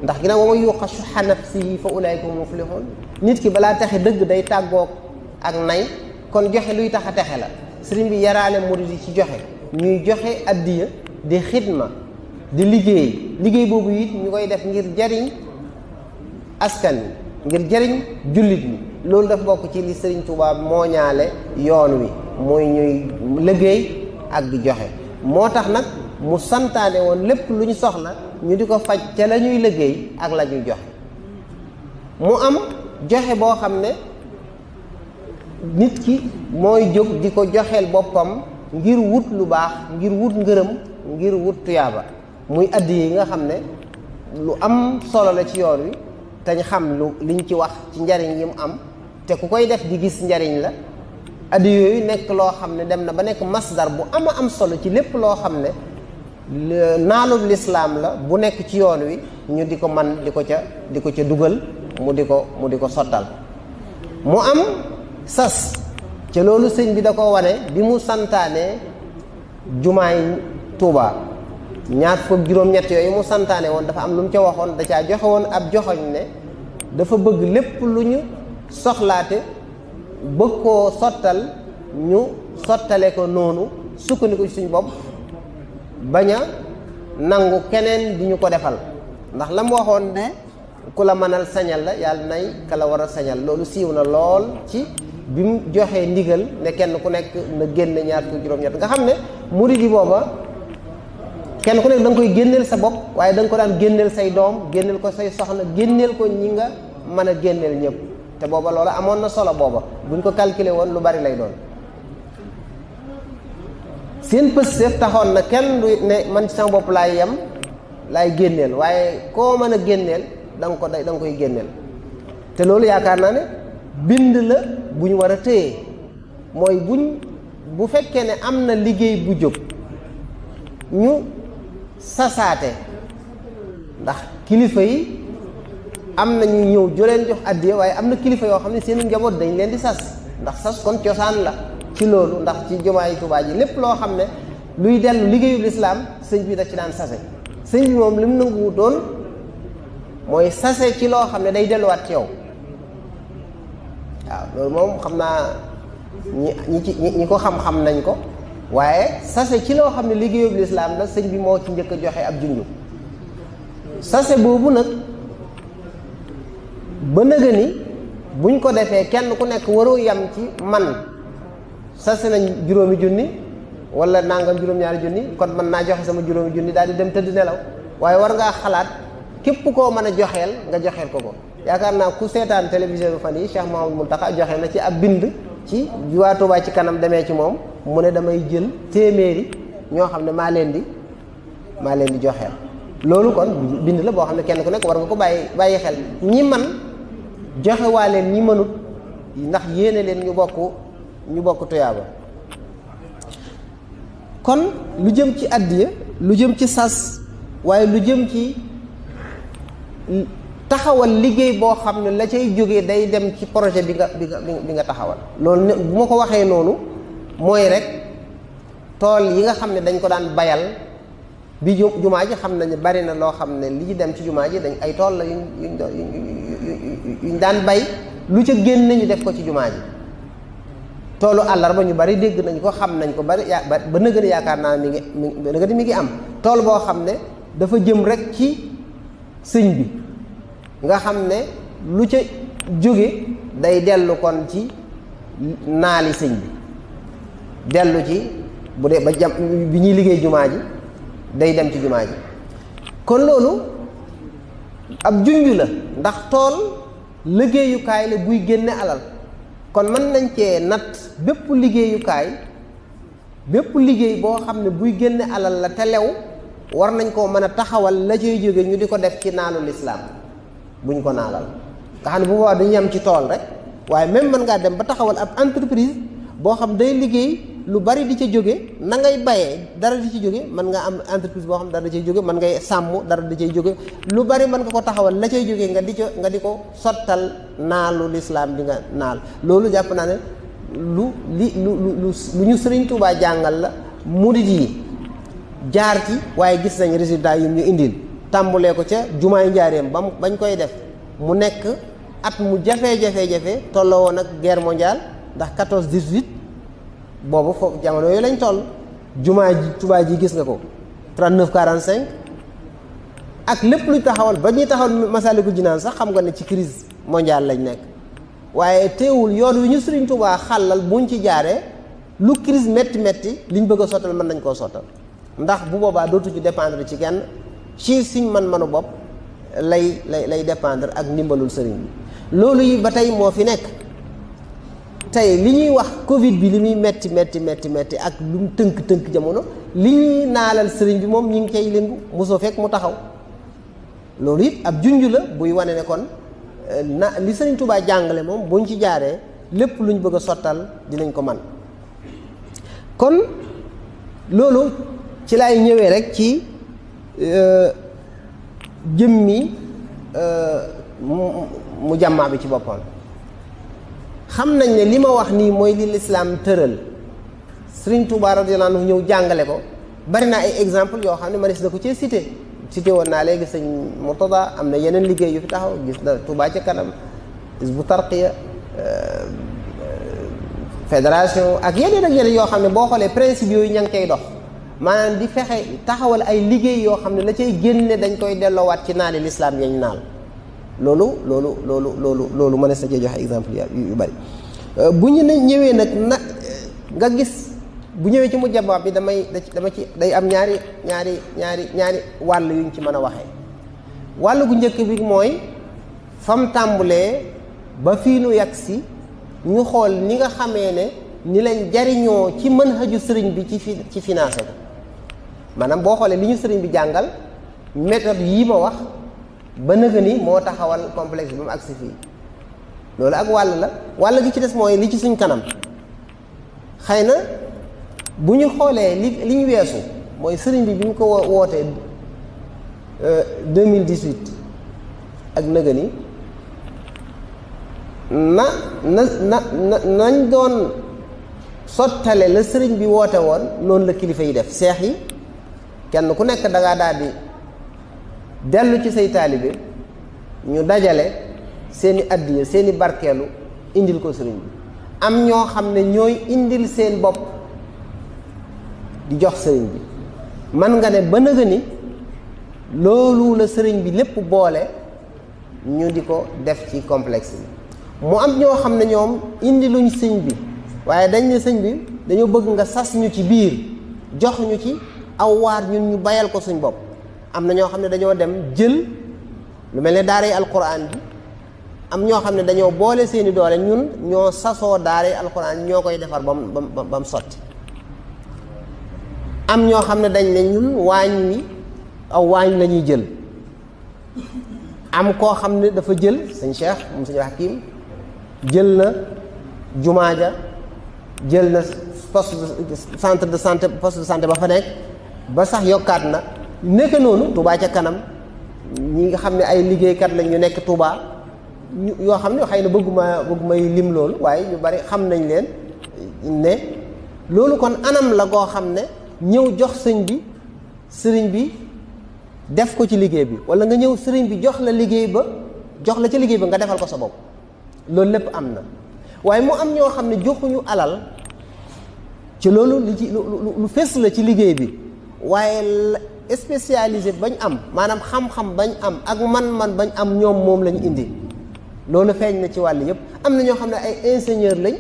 ndax ginnaaw wa man yuuqa shuhha nafsihi fa ulaa'ika humul muflihun. nit ki balaa texe dëgg day tàggoog ak nay, kon joxe luy tax a texe la. sëriñ bi yaraale murid yi ci joxe, ñuy joxe addiya, di xidma, di liggéey boobu it ñu koy def ngir jariñ askan wi, ngir jariñ jullit ñi. loolu dafa bokk ci li Sëriñ Tuubaa mooñaale yoon wi, mooy ñuy liggéey ak di joxe. moo tax nag mu santaane woon lépp lu ñu soxla ñu di ko faj ca la ñuy liggéey ak la ñuy joxe. mu am joxe boo xam ne nit ki mooy jóg di ko joxeel boppam ngir wut lu baax, ngir wut ngërëm, ngir wut tuyaaba, muy addiya yi nga xam ne lu am solo la ci yoon wi, te ñu xam liñ ci wax ci njariñ yi mu am, te ku koy def di gis njariñ la. addiya yooyu nekk loo xam ne dem na ba nekk masdar bu am solo ci lépp loo xam ne naalub lislaam la bu nekk ci yoon wi, ñu di ko man di ko ca dugal, mu di ko sottal. mu am sas ca loolu sëñ bi da ko wane bi mu santaane jumaay Tuubaa. ñaar fukk juróom-ñett yooyu mu santaane woon dafa am lu mu ca waxoon, da caa joxe woon ab joxoñ ne dafa bëgg lépp lu ñu soxlaate bëgg koo sottal ñu sottale ko noonu sukkandiku ci suñu bopp bañ a nangu keneen di ñu ko defal ndax la mu waxoon ne ku la mënal sañal la yàlla nay ka la war a sañal loolu siiw na lool ci bi mu joxee ndigal ne kenn ku nekk na génne ñaar fukki juróom-ñett nga xam ne murid yi booba kenn ku nekk da nga koy génneel sa bopp waaye da nga ko daan génneel say doom génneel ko say soxna génneel ko ñi nga mën a génneel ñëpp te booba loolu amoon na solo booba buñ ko calculer woon lu bari lay doon seen pësteef taxoon na kenn du ne man ci sama bopp laay yem laay génneel waaye koo mën a génneel da nga koy génneel te loolu yaakaar naa ne bind la bu ñu war a téye mooy bu fekkee ne am na liggéey bu jóg ñu sasaate ndax kilifa yi am na ñu ñëw joleen jox addiya waaye am na kilifa yoo xam ne seen njaboot dañ leen di sas ndax sas kon cosaan la ci loolu ndax ci jumaay Tuubaa ji lépp loo xam ne luy dellu liggéeyu lislaam sëñ bi da ci daan sase sëñ bi moom li mu nangu doon mooy sase ci loo xam ne day delluwaat ci yow waaw loolu moom xam naa ñi ko xam-xam nañ ko waaye sase ci loo xam ne liggéeyu lislaam la sëñ bi moo ci njëkk a joxe ab junju sase boobu nag ba nëga ni buñ ko defee kenn ku nekk waroo yam ci man sase nañ juróomi junni wala nangam juróom-ñaari junni kon mën naa joxe sama juróomi junni daal di dem tëdd nelaw waaye war ngaa xalaat képp koo mën a joxeel nga joxeel ko yaakaar naa ku seetaan télévision bi fan yi Cheikh Mouhamadou Mountakha joxe na ci ab bind ci waa Touba ci kanam demee ci moom mu ne damay jël téeméeri ñoo xam ne maa leen di joxeel loolu kon bind la boo xam ne kenn ku nekk war nga ko bàyyi xel ñi man joxe waa leen ñi mënut ndax yéene leen ñu bokk tuyaaba kon lu jëm ci addiya lu jëm ci sas waaye lu jëm ci taxawal liggéey boo xam ne la cay jógee day dem ci projet bi nga taxawal loolu ne bu ma ko waxee noonu mooy rek tool yi nga xam ne dañ ko daan bayal bi jumaa ji xam nañu bari na loo xam ne li ci dem ci jumaa ji dañ ay tool la yuñ daan bay lu ca génn ñu def ko ci jumaa ji toolu àllarba ñu bari dégg nañ ko xam nañ ko bari ba nëgën yaakaar naa mi ngi am tool boo xam ne dafa jëm rek ci sëñ bi nga xam ne lu ca jóge day dellu kon ci naali sëñ bi dellu ci bu dee ba jam bi ñuy liggéey jumaa ji day dem ci jumaa ji kon loolu ab junju la ndax tool liggéeyukaay la buy génne alal kon mën nañ cee natt bépp liggéey boo xam ne buy génne alal la te lew war nañ koo mën a taxawal la cay jóge ñu di ko def ci naalu lislaam buñ ko naalal nga xam ne bu boobaa dañuy am ci tool rek waaye même mën ngaa dem ba taxawal ab entreprise boo xam day liggéey lu bari di ca jóge na ngay bayee dara di ci jóge mën nga am entreprise boo xam dara da cay jóge mën ngay sàmm dara da cay jóge lu bari mën nga ko taxawal la cay jóge nga di ko sottal naalu lislaam bi nga naal loolu jàpp naa ne lu ñu Sëriñ Tuubaa jàngal la murid yi jaar ci waaye gis nañ résultat yi ñu indil tàmbulee ko ca jumaay njaareem bañ koy def mu nekk at mu jafe-jafe tolloo woon ak guerre mondiale ndax 14-18 boobu foofu jamono yooyu lañ toll jumaa ji Tuubaa ji gis nga ko 39-45 ak lépp luy taxawal ba ñuy taxawal Masaalikul Jinaan sax xam nga ne ci crise mondiale lañ nekk waaye teewul yoon wi ñu Sëriñ Tuubaa xàllal buñ ci jaaree lu crise métti liñ bëgg a sottal mën nañ koo sottal ndax bu boobaa dootu ci dépendre ci kenn ci suñ manu bopp lay dépendre ak ndimbalul sëriñ bi loolu yi ba tey moo fi nekk tey li ñuy wax Covid bi li muy metti ak lu mu tënk jamono li ñuy naalal sëriñ bi moom ñi ngi cay lëngu mosoo fekk mu taxaw loolu it ab junj la buy wane ne kon li sëriñ Tuubaa jàngale moom buñ ci jaaree lépp luñ bëgg a sottal dinañ ko man kon loolu ci lay ñëwee rek ci jëmmi mu jàmmaa bi ci boppam xam nañ ne li ma wax nii mooy li lislaam tëral Sëriñ Tuubaa radiyallaahu anhu ñëw jàngale ko bari naa ay exemple yoo xam ne manis na ko ci cité woon naa léegi sëñ Murtada am na yeneen liggéey yu fi taxaw gis na Tuubaa ca kanam Hizbut Tarqiyyah fédération ak yeneen yoo xam ne boo xoolee principe yooyu ña ngi koy dox maanaam di fexe taxawal ay liggéey yoo xam ne la cay génne dañ koy delloowaat ci naali lislaam yañ naal loolu mën na sa cee joxe exemple yu bari bu ñu ne ñëwee nag nga gis bu ñëwee ci mujjama bi dama ci day am ñaari wàll yuñ ci mën a waxee wàll gu njëkk bi mooy fam tàmbulee ba fii nu yegg si ñu xool ni nga xamee ne ni lañ jariñoo ci manhaju sëriñ bi ci financé ko maanaam boo xoolee li ñu sëriñ bi jàngal méthode yii ma wax ba nëga ni moo taxawal complexe bi mu agsi fii loolu ak wàll gi ci des mooy li ci suñ kanam xëy na bu ñu xoolee li ñu weesu mooy sëriñ bi mu ko wootee 2018 ak nëga ni nañ doon sottale la sëriñ bi woote woon noonu la kilifa yi def seex yi kenn ku nekk dangaa daal di dellu ci say taalibe ñu dajale seeni addiya seeni barkeelu indil ko sëriñ bi am ñoo xam ne ñooy indil seen bopp di jox sëriñ bi man nga ne ba nëga ni loolu la sëriñ bi lépp boole ñu di ko def ci complexe bi mu am ñoo xam ne ñoom indi luñ sëñ bi waaye dañ ne sëñ bi dañoo bëgg nga sas ñu ci biir jox ñu ci aw waar ñun ñu bayal ko suñ bopp am na ñoo xam ne dañoo dem jël lu mel ne daaray alquran bi am ñoo xam ne dañoo boole seeni doole ñun ñoo sasoo daaray alquran ñoo koy defar ba mu sotti am ñoo xam ne dañ ne ñun waañ wi aw waañ la ñuy jël am koo xam ne dafa jël sëñ Cheikh moom sëñ Hakim jël na jumaa ja jël na centre de santé poste de santé ba fa nekk ba sax yokkaat na nekk noonu Touba ca kanam ñi nga xam ne ay liggéeykat lañ ñu nekk Touba yoo xam ne xëy na bëggumay lim loolu waaye ñu bari xam nañ leen ne loolu kon anam la goo xam ne ñëw jox sëriñ bi def ko ci liggéey bi wala nga ñëw sëriñ bi jox la liggéey ba jox la ca liggéey ba nga defal ko sa bopp loolu lépp am na waaye mu am ñoo xam ne joxuñu alal ci loolu lu fés la ci liggéey bi waaye spécialisé bañ am maanaam xam-xam bañ am ak man-man bañ am ñoom moom lañu indi loolu feeñ na ci wàll yëpp am na ñoo xam ne ay ingénieur lañ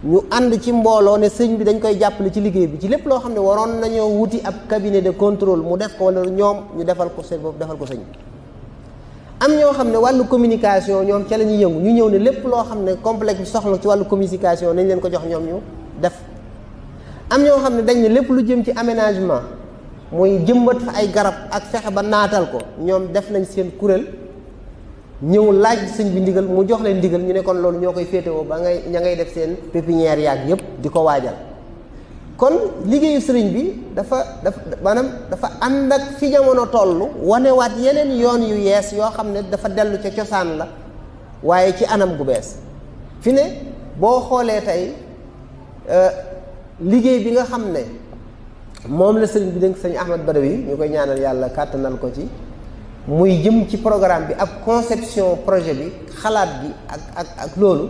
ñu ànd ci mbooloo ne sëñ bi dañ koy jàppale ci liggéey bi ci lépp loo xam ne waroon nañoo wuti ab cabinet de contrôle mu def ko wala ñoom ñu defal ko seen bopp defal ko sëñ bi am ñoo xam ne wàllu communication ñoom ca la ñuy yëngu ñu ñëw ne lépp loo xam ne complexe bi soxla ci wàllu communication nañ leen ko jox ñoom ñu def am ñoo xam ne dañ ne lépp lu jëm ci aménagement mooy jëmbat fa ay garab ak fexe ba naatal ko ñoom def nañ seen kuréel ñëw laaj sëñ bi ndigal mu jox leen ndigal ñu ne kon loolu ñoo koy féetewoo ba ña ngay def seen pépinière yaag yëpp di ko waajal kon liggéeyu sëriñ bi dafa ànd ak fi jamono toll wanewaat yeneen yoon yu yees yoo xam ne dafa dellu ca cosaan la waaye ci anam gu bees fi ne boo xoolee tey liggéey bi nga xam ne moom la sëriñ bi dénk sëñ Ahmad Badawi ñu koy ñaanal yàlla kàttanal ko ci muy jëm ci programme bi ak conception projet bi xalaat bi ak loolu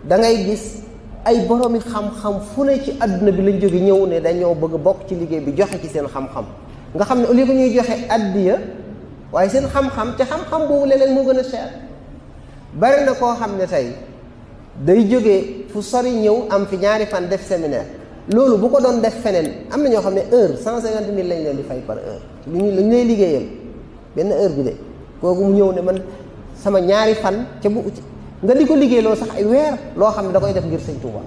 da ngay gis ay boroomi xam-xam fu ne ci àdduna bi lañ jóge ñëw ne dañoo bëgg bokk ci liggéey bi joxe ci seen xam-xam nga xam ne au lieu que ñuy joxe addiya waaye seen xam-xam te xam-xam boobu léeg-léeg moo gën a cher bari na koo xam ne tey day jógee fu sori ñëw am fi ñaari fan def séminaire loolu bu ko doon def feneen am na ñoo xam ne heure 150 000 lañ leen di fay par heure lu ñu lay liggéeyal benn heure bi de kooku mu ñëw ne man sama ñaari fan ca bu nga di ko liggéey loolu sax ay weer loo xam ne da koy def ngir sëñ Touba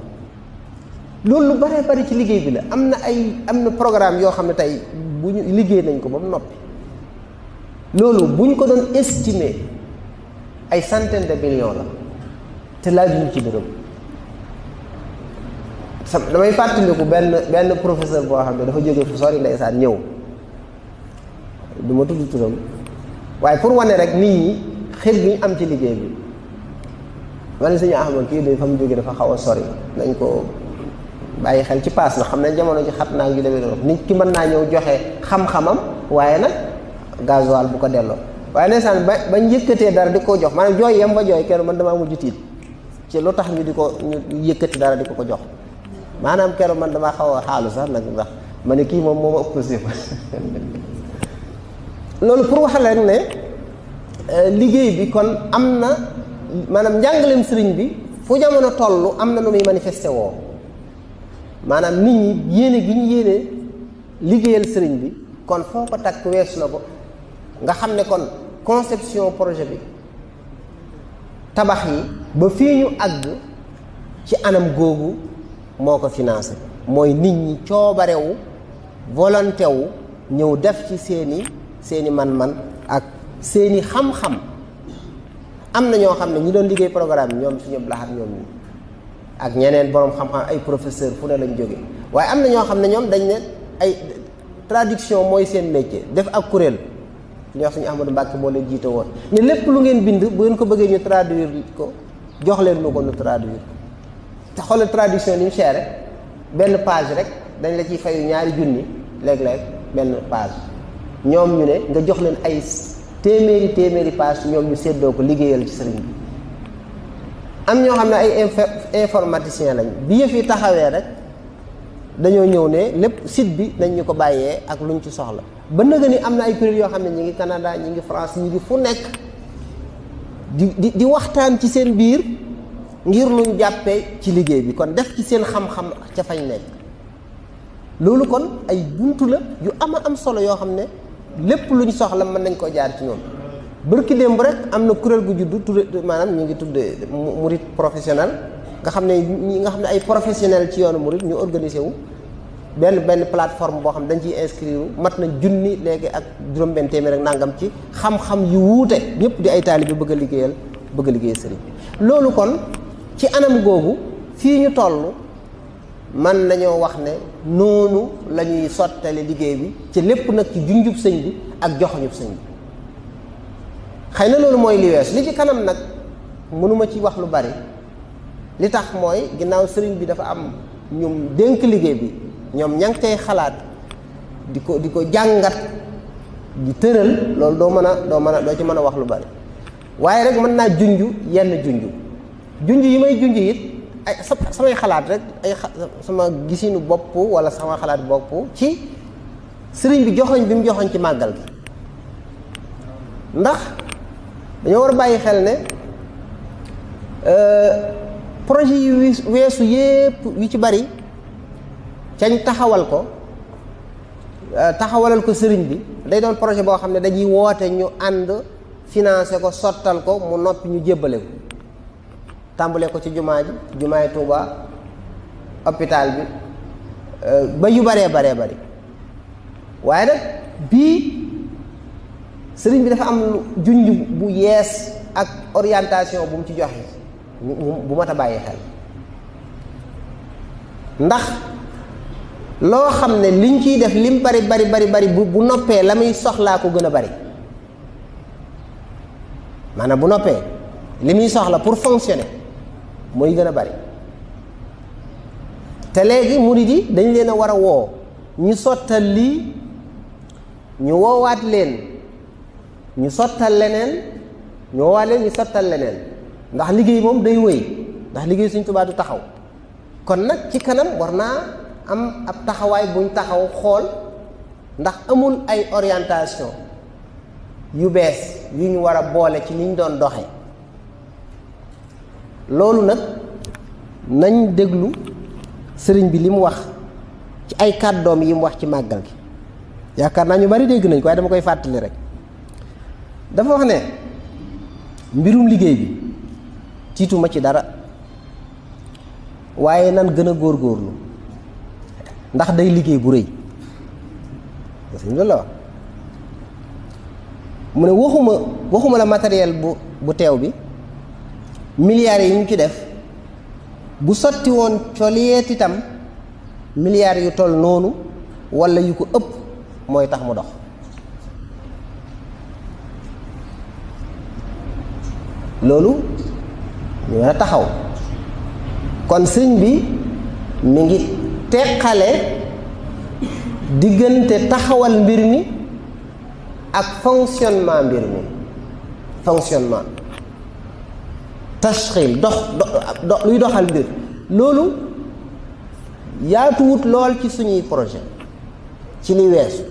loolu lu baree bari ci liggéey bi la am na programme yoo xam ne tey bu ñu liggéey nañ ko ba mu noppi loolu bu ñu ko doon estimer ay centaine de millions la te laajuñu ci dërëm damay fàttaliku benn professeur boo xam ne dafa jóge fu sori ndeysaan ñëw du ma tudd turam waaye pour wane rek nit ñi xel bi ñu am ci liggéey bi wala suñu Ahmad kii de fa mu jógee dafa xaw a sori nañ ko bàyyi xel ci paas na xam ne jamono ji xat naa ngi demee noonu nit ki mën naa ñëw joxe xam-xamam waaye nag gasoil bu ko delloo waaye ndeysaan bañ yëkkatee dara di ko jox maanaam jooy yem ba jooy kenn man damaa mujj tiit ci lu tax ñu di ko ñu yëkkati dara di ko jox maanaam keroog man damaa xaw a xaalu sax nag ndax ma ne kii moom moo ma ëpp si loolu pour wax leen ne liggéey bi kon am na maanaam njàngaleem sëriñ bi fu jamono toll am na nu muy manifesté woo maanaam nit ñi yéene gi ñu yéene liggéeyal sëriñ bi kon foo ko takk weesu na ko nga xam ne kon conception projet bi tabax yi ba fii ñu àgg ci anam googu moo ko financé mooy nit ñi coobarewu volonté wu ñëw def ci seeni man-man ak seeni xam-xam am na ñoo xam ne ñi doon liggéey programme bi ñoom suñu laxat ñoom ñi ak ñeneen boroom xam-xam ay professeur fu ne lañ jóge waaye am na ñoo xam ne ñoom dañ ne ay traduction mooy seen métier def ak kuréel ñu wax suñu Ahmadou Mbacke moo leen jiite woon ne lépp lu ngeen bind bu ngeen ko bëggee ñu traduire ko jox leen nu ko nu traduire te xoolal traduction ni mu cher benn page rek dañ la ciy fayu ñaari junni léeg-léeg benn page ñoom ñu ne nga jox leen ay téeméeri page ñoom ñu séddoo ko liggéeyal ci sëriñ bi am ñoo xam ne ay informaticien lañ bi yëf yi taxawee rek dañoo ñëw ne lépp site bi nañ ñu ko bàyyee ak luñ ci soxla ba nëga ni am na ay kuréel yoo xam ne ñi ngi Canada ñi ngi France ñi ngi fu nekk di waxtaan ci seen biir ngir luñ jàppee ci liggéey bi kon def ci seen xam-xam ca fañ nekk loolu kon ay buntu la yu am solo yoo xam ne lépp luñ soxla mën nañ koo jaar ci ñoom bërki démb rek am na kuréel gu juddu tudde maanaam ñu ngi tudde murid professionnel nga xam ne ñi nga xam ne ay professionnel ci yoonu murid ñu organisé wu benn plateforme boo xam ne dañ ciy inscrire mat na junni léegi ak juróom-benn téeméer rek nangam ci xam-xam yu wuute ñëpp di ay taalibe bëgg a liggéeyal sëriñ loolu kon ci anam googu fii ñu toll man nañoo wax ne noonu la ñuy sottale liggéey bi ci lépp nag ci junjub sëñ bi ak joxoñub sëñ bi xëy na loolu mooy li wees li ci kanam nag mënuma ci wax lu bari li tax mooy ginnaaw sëriñ bi dafa am ñum dénk liggéey bi ñoom ña ngi koy xalaat di ko jàngat di tëral loolu doo ci mën a wax lu bari waaye rek mën naa yenn junj yi may junj it ay samay xalaat rek sama gisinu bopp wala sama xalaat bopp ci sëriñ bi joxoñ bi mu joxoñ ci màggal gi ndax dañoo war a bàyyi xel ne projet yi weesu yépp yu ci bari cañ taxawalal ko sëriñ bi day doon projet boo xam ne dañuy woote ñu ànd financé ko sottal ko mu noppi ñu jébbale ko tàmbale ko ci jumaay Tuuba hôpital bi ba yu baree bari waaye nag bii sëriñ bi dafa am junj bu yees ak orientation bu mu ci joxe bu mat a bàyyi xel ndax loo xam ne liñ ciy def lim bari bu noppee la muy soxlaa ko gën a bari maanaam bu noppee li muy soxla pour fonctionner mooy gën a bari te léegi murid yi dañ leen a war a woo ñu sottal lii ñu woowaat leen ñu sottal leneen ñu woowaat leen ñu sottal leneen ndax liggéey moom day wëy ndax liggéey Sëriñ Tuubaa du taxaw kon nag ci kanam war naa am ab taxawaay buñ taxaw xool ndax amul ay orientation yu bees yu ñu war a boole ci ni ñu doon doxe loolu nag nañ déglu sëriñ bi li mu wax ci ay kàddoom yi mu wax ci màggal gi yaakaar naa ñu bari dégg nañ ko waaye dama koy fàttali rek dafa wax ne mbirum liggéey bi tiituma ci dara waaye nan gën a góorgóorlu ndax day liggéey bu rëy sëñ loolu la wax mu ne waxuma la matériel bu teew bi milliards yi ñu ci def bu sotti woon coleet itam milliards yu toll noonu walla yu ko ëpp mooy tax mu dox loolu ñu mën a taxaw kon sëñ bi mi ngi teqale diggante taxawal mbir mi ak fonctionnement tashxil luy doxal mbir loolu yaatuwut lool ci suñuy projet ci li weesu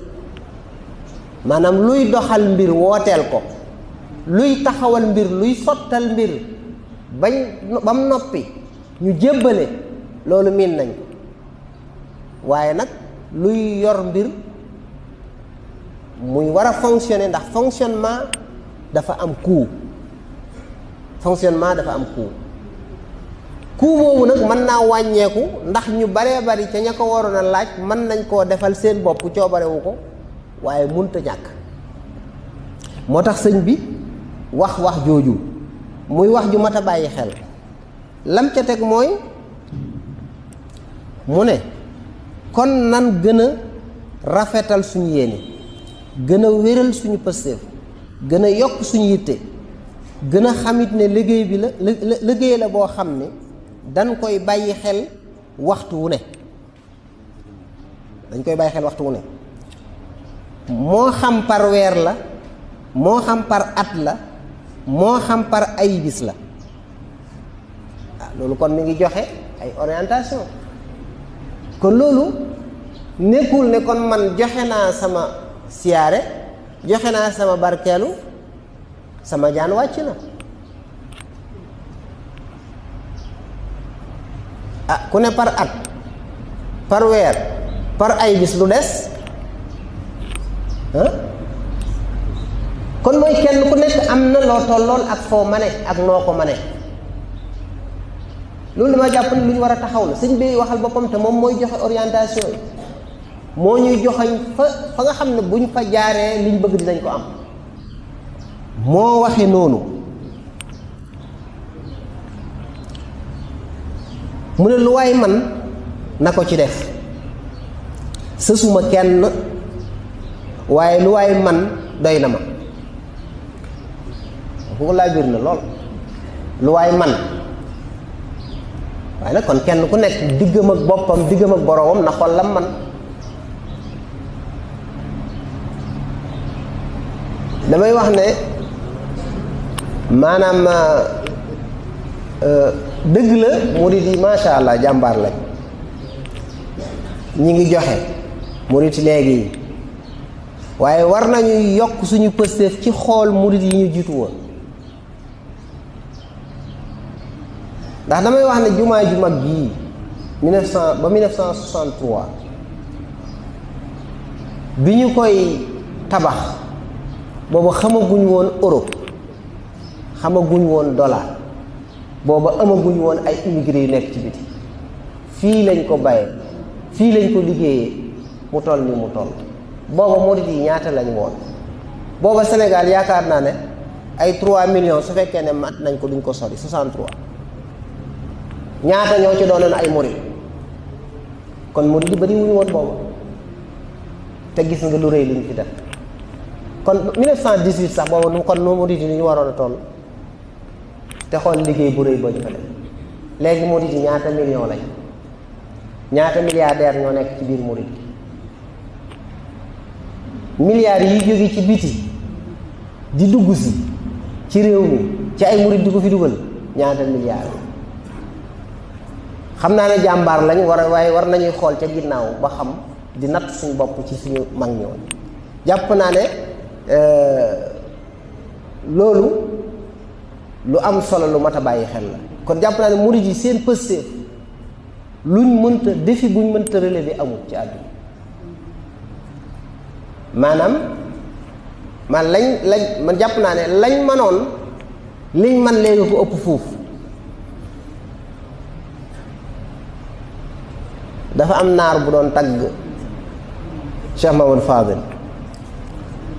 maanaam luy doxal mbir wooteel ko luy taxawal mbir luy sottal mbir bam noppi ñu jébbale loolu miin nañ ko waaye nag luy yor mbir muy war a fonctionner ndax fonctionnement dafa am coût coût boobu nag mën naa wàññeeku ndax ñu baree bari ca ña ko waroon a laaj mën nañ koo defal seen bopp coobarewu ko waaye munta ñàkk moo tax sëñ bi wax jooju muy wax ju mat a bàyyi xel lam ca teg mooy mu ne kon nan gën a rafetal suñu yéene gën a wéral suñu pëstéef gën a yokk suñu yitte gën a xamit ne liggéey bi liggéey la boo xam ne dañ koy bàyyi xel waxtu wu ne moo xam par weer la moo xam par at la moo xam par ay bis la loolu kon mi ngi joxe ay orientation kon loolu nekkul ne kon man joxe naa sama siyaare joxe naa sama barkeelu sama jaan wàcc na ku ne par at par weer par ay bis lu des kon mooy kenn ku nekk am na loo tollool ak foo mane ak noo ko mane loolu dama jàpp ne lu ñu war a taxaw la sëñ bi waxal boppam te moom mooy joxe orientation yi moo ñuy joxañ fa nga xam ne buñ fa jaaree liñ bëgg dinañ ko am moo waxe noonu mu ne lu waay man na ko ci def sësuma kenn waaye lu waay man doy na ma ko laa biir na lool lu waay man waaye nag kon kenn ku nekk diggam ak boppam diggam ak boroomam na xool lam man damay wax ne maanaam dëgg la murid yi macha allah jàmbaar lañ ñi ngi joxe murid léegi yi waaye war nañu yokk suñu pësteef ci xool murid yi ñu jiitu woon ndax damay wax ne jumaa ju mag gii 1963 bi ñu koy tabax booba xamaguñ woon euro xamaguñ woon dollar booba amaguñ woon ay immigré yu nekk ci biti fii lañ ko bàyyee fii lañ ko liggéeyee mu toll ni mu toll booba murid yi ñaata lañ woon booba Sénégal yaakaar naa ne ay 3 millions su fekkee ne mat nañ ko duñ ko sori 63 ñaata ñoo ci doonoon ay murid kon murid yi bari wuñu woon booba te gis nga lu rëy liñ fi def kon 1918 sax booba nu kon nu murid yi ni ñu waroon a toll te xool liggéey bu rëy boo ñu fa def léegi murid yi ñaata millions lañ ñaata milliardaire ñoo nekk ci biir murid yi milliards yi jóge ci biti di dugg si ci réew mi ci ay murid di ko fi dugal ñaata milliards yi xam naa ne jàmbaar lañ waaye war nañuy xool ca ginnaaw ba xam di natt suñu bopp ci suñu mag ñoon jàpp naa ne loolu lu am solo lu mat a bàyyi xel la kon jàpp naa ne murid yi seen pëstéef luñ mënta défi buñ mënta relever amul ci àdduna maanaam man jàpp naa ne lañ manoon liñ man léegi ko ëpp foofu dafa am naar bu doon tagg Cheikh Mamadou Fadel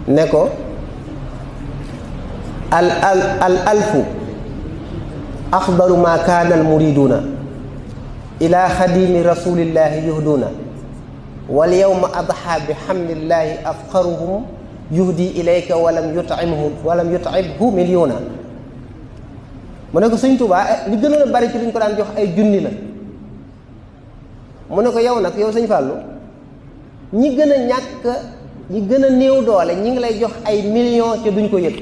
ne ko al alfu afdalu ma kaana al muriduna ila xadimi rasulillahi yuhduna wal yawma adha bi hamdillahi afqaruhum yuhdi ilayka walam yut'ibhu milyuna mu ne ko Sëñ Tuubaa li gënoon a bari ci liñ ko daan jox ay junni la mu ne ko yow nag yow Sëñ Fàllu ñi gën a ñàkk ñi gën a néew doole ñi ngi lay jox ay millions te duñ ko yëg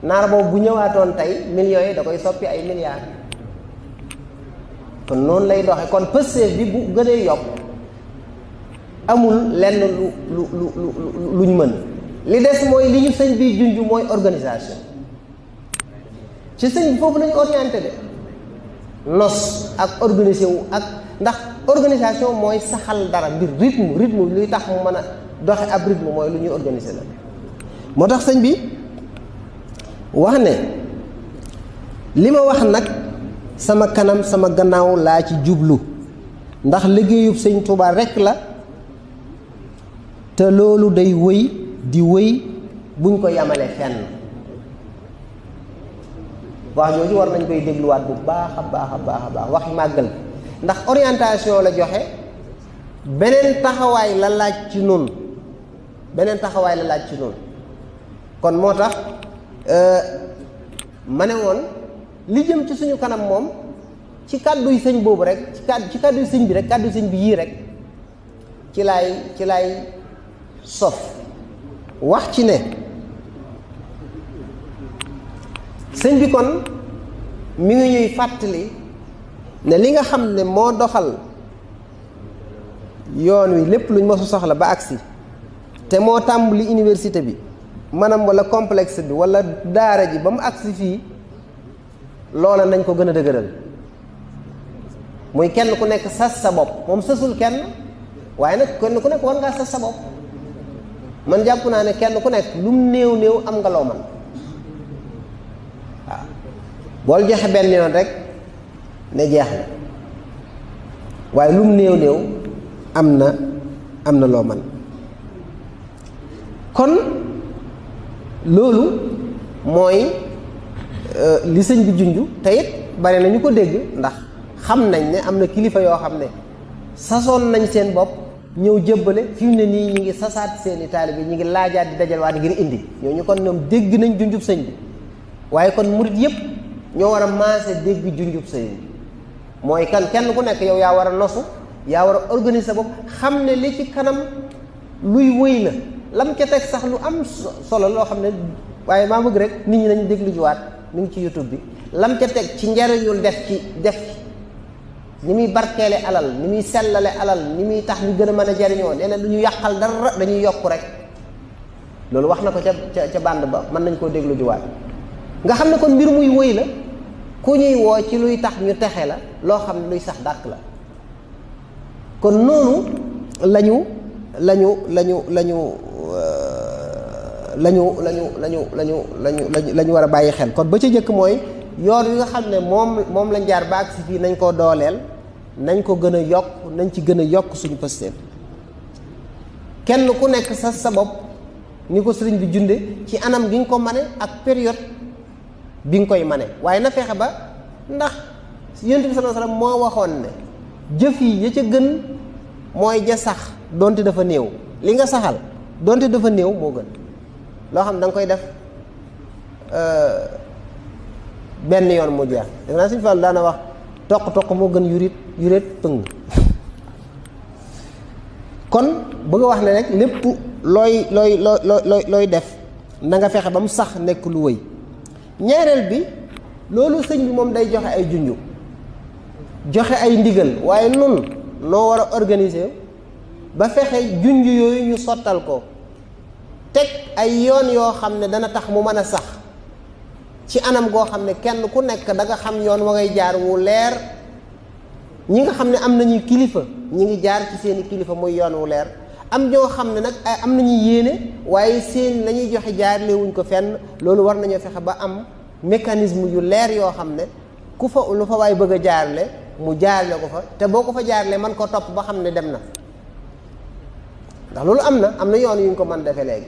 naar boobu bu ñëwaatoon tey millions yi da koy soppi ay milliards. kon noonu lay doxe kon pësteef bi bu gënee yokk amul lenn luñ mën. li des mooy li ñu sëñ bi junj mooy organisation ci sëñ bi foofu lañu orienté de nos ak organisé wu ak ndax organisation mooy saxal dara mbir rythme luy tax mu mën a doxe ab rythme mooy lu ñuy organisé la. moo tax sëñ bi wax ne li ma wax nag sama kanam sama gannaaw laa ci jublu ndax liggéeyub sëñ Tuubaa rekk la te loolu day wëy di wëy buñ ko yamale fenn. wax jooju war nañ koy dégluwaat bu baax a baax waxi màggal ndax orientation la joxe beneen taxawaay la laaj ci noonu kon moo tax ma ne woon li jëm ci suñu kanam moom ci kàdduy sëñ boobu rek ci kàdduy sëñ bi rek kàdduy sëñ bi yii rek ci laay sof wax ci ne sëñ bi kon mi ngi ñuy fàttali ne li nga xam ne moo doxal yoon wi lépp luñ mosu soxla ba agsi te moo tàmbali université bi maanaam wala complexe bi wala daara ji ba mu agsi fii loola nañ ko gën a dëgëral muy kenn ku nekk sas sa bopp moom sasul kenn waaye nag kenn ku nekk war ngaa sas sa bopp. man jàpp naa ne kenn ku nekk lu mu néew am nga loo man waaw bool joxe benn yoon rek ne jeex na waaye lu mu néew am na loo man kon loolu mooy li sëñ bi junju te it bari na ñu ko dégg ndax xam nañ ne am na kilifa yoo xam ne sasoon nañ seen bopp ñëw jëbbale fi mu ne nii ñi ngi sasaat seeni taalibe ñi ngi laajaat di dajalwaat ngir indi ñooñu kon ñoom dégg nañ junjub sëñ bi waaye kon murit yëpp ñoo war a maase dégg junjub sëñ bi mooy kenn ku nekk yow yaa war a nosu yaa war a organiser sa bopp xam ne li ci kanam luy wëy la lam ca teg sax lu am solo loo xam ne waaye maa bëgg rek nit ñi nañ déglu jiwaat mi ngi ci YouTube bi lam ca teg ci njariñul def ci ni muy barkeele alal ni muy sellale alal ni muy tax ñu gën a mën a jariñoo nee na du ñu yàqal dara dañuy yokk rek loolu wax na ko ca bànd ba mën nañ koo déglu jiwaat nga xam ne kon mbir muy wëy la ku ñuy woo ci luy tax ñu texe la loo xam ne luy sax dàq la kon noonu lañu war a bàyyi xel kon ba ca jëkk mooy yoon wi nga xam ne moom lañ jaar ba agsi fii nañ koo dooleel nañ ko gën a yokk nañ ci gën a yokk suñu pëstéef kenn ku nekk sa bopp ni ko sëriñ bi junde ci anam gi nga ko mane ak période bi nga koy mane waaye na fexe ba ndax Yonent bi sallallahu alayhi wasallam moo waxoon ne jëf yi ya ca gën mooy ja sax donte dafa néew li nga saxal donte dafa néew moo gën loo xam da nga koy def benn yoon mu jeex def naa Sëñ Fallu daana wax toq moo gën yuréet pëng kon bëgg a wax ne rek lépp looy def na nga fexe ba mu sax nekk lu wëy ñaareel bi loolu sëñ bi moom day joxe ay junju joxe ay ndigal waaye nun noo war a organiser ba fexe junj yooyu ñu sottal ko teg ay yoon yoo xam ne dana tax mu mën a sax ci anam goo xam ne kenn ku nekk da nga xam yoon wa ngay jaar wu leer ñi nga xam ne am nañu kilifa ñi ngi jaar ci seeni kilifa muy yoon wu leer am ñoo xam ne nag am nañu yéene waaye seen la ñuy joxe jaarle wuñ ko fenn loolu war nañoo fexe ba am mécanisme yu leer yoo xam ne ku fa lu fa waay bëgg a jaarle mu jaarle ko fa te boo ko fa jaarle man ko topp ba xam ne dem na ndax loolu am na yoon yu ñu ko mën defee léegi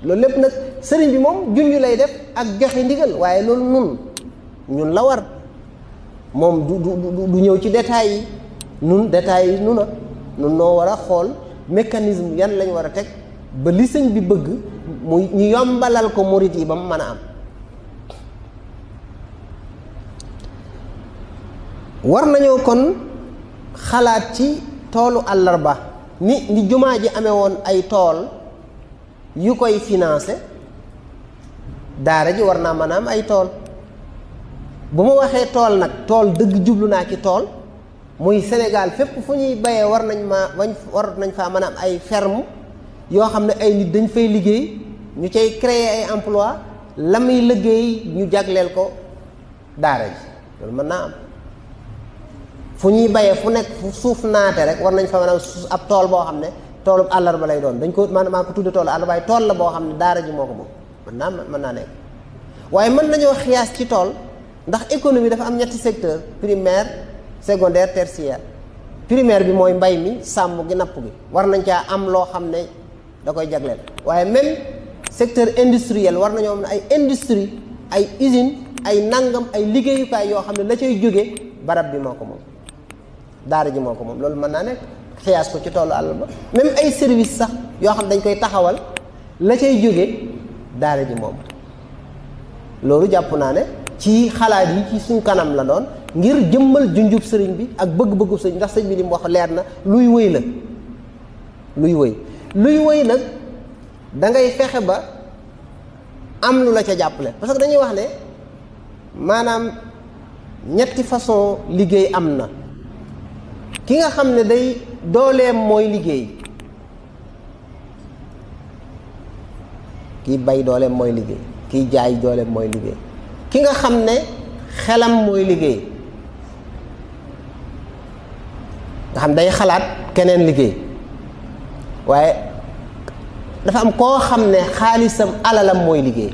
loolu lépp nag sëriñ bi moom junj lay def ak joxe ndigal waaye loolu ñun la war moom du ñëw ci détails yi détails yi nun noo war a xool mécanisme yan lañ war a teg ba li sëñ bi bëgg mu ñu yombalal ko murit yi ba mu mën a am war nañoo kon xalaat ci toolu àllarba ni jumaa ji amee woon ay tool yu koy financé daara ji war naa mën a am ay tool. bu ma waxee tool nag tool dëgg jublu naa ci tool muy Sénégal fépp fu ñuy bayee war nañ faa mën a am ay ferme yoo xam ne ay nit dañ fay liggéey ñu cay créer ay emploi la muy liggéey ñu jagleel ko daara ji loolu mën naa am. fu ñuy bayee fu nekk fu suuf naate rek war nañ fa mën a ab tool boo xam ne toolu àllarba lay doon dañ ko maa ko tudde toolu àllarba waaye tool la boo xam ne daara ji moo ko moom mën naa nekk. waaye mën nañoo xiyaas ci tool ndax économie dafa am ñetti secteur primaire secondaire tertiaire. primaire bi mooy mbay mi sàmm gi napp gi war nañ caa am loo xam ne da koy jagleel waaye même secteur industriel war nañoo am ay industrie ay usine ay nangam ay liggéeyukaay yoo xam ne la cay jóge barab bi moo ko moom daara ji moo ko moom loolu mën naa nekk xiyaas ko ci toolu àll ba même ay service sax yoo xam ne dañ koy taxawal la cay jóge daara ji moom loolu jàpp naa ne ci xalaat yi ci suñ kanam la doon ngir jëmmal junjub sëriñ bi ak bëgg-bëggu sëriñ ndax sëriñ bi li mu wax leer na luy wëy la luy wëy nag da ngay fexe ba am lu la ca jàppale parce que dañuy wax ne maanaam ñetti façon liggéey am na ki nga xam ne day dooleem mooy liggéey kiy bay dooleem mooy liggéey kiy jaay dooleem mooy liggéey ki nga xam ne xelam mooy liggéey nga xam day xalaat keneen liggéey waaye dafa am koo xam ne xaalisam alalam mooy liggéey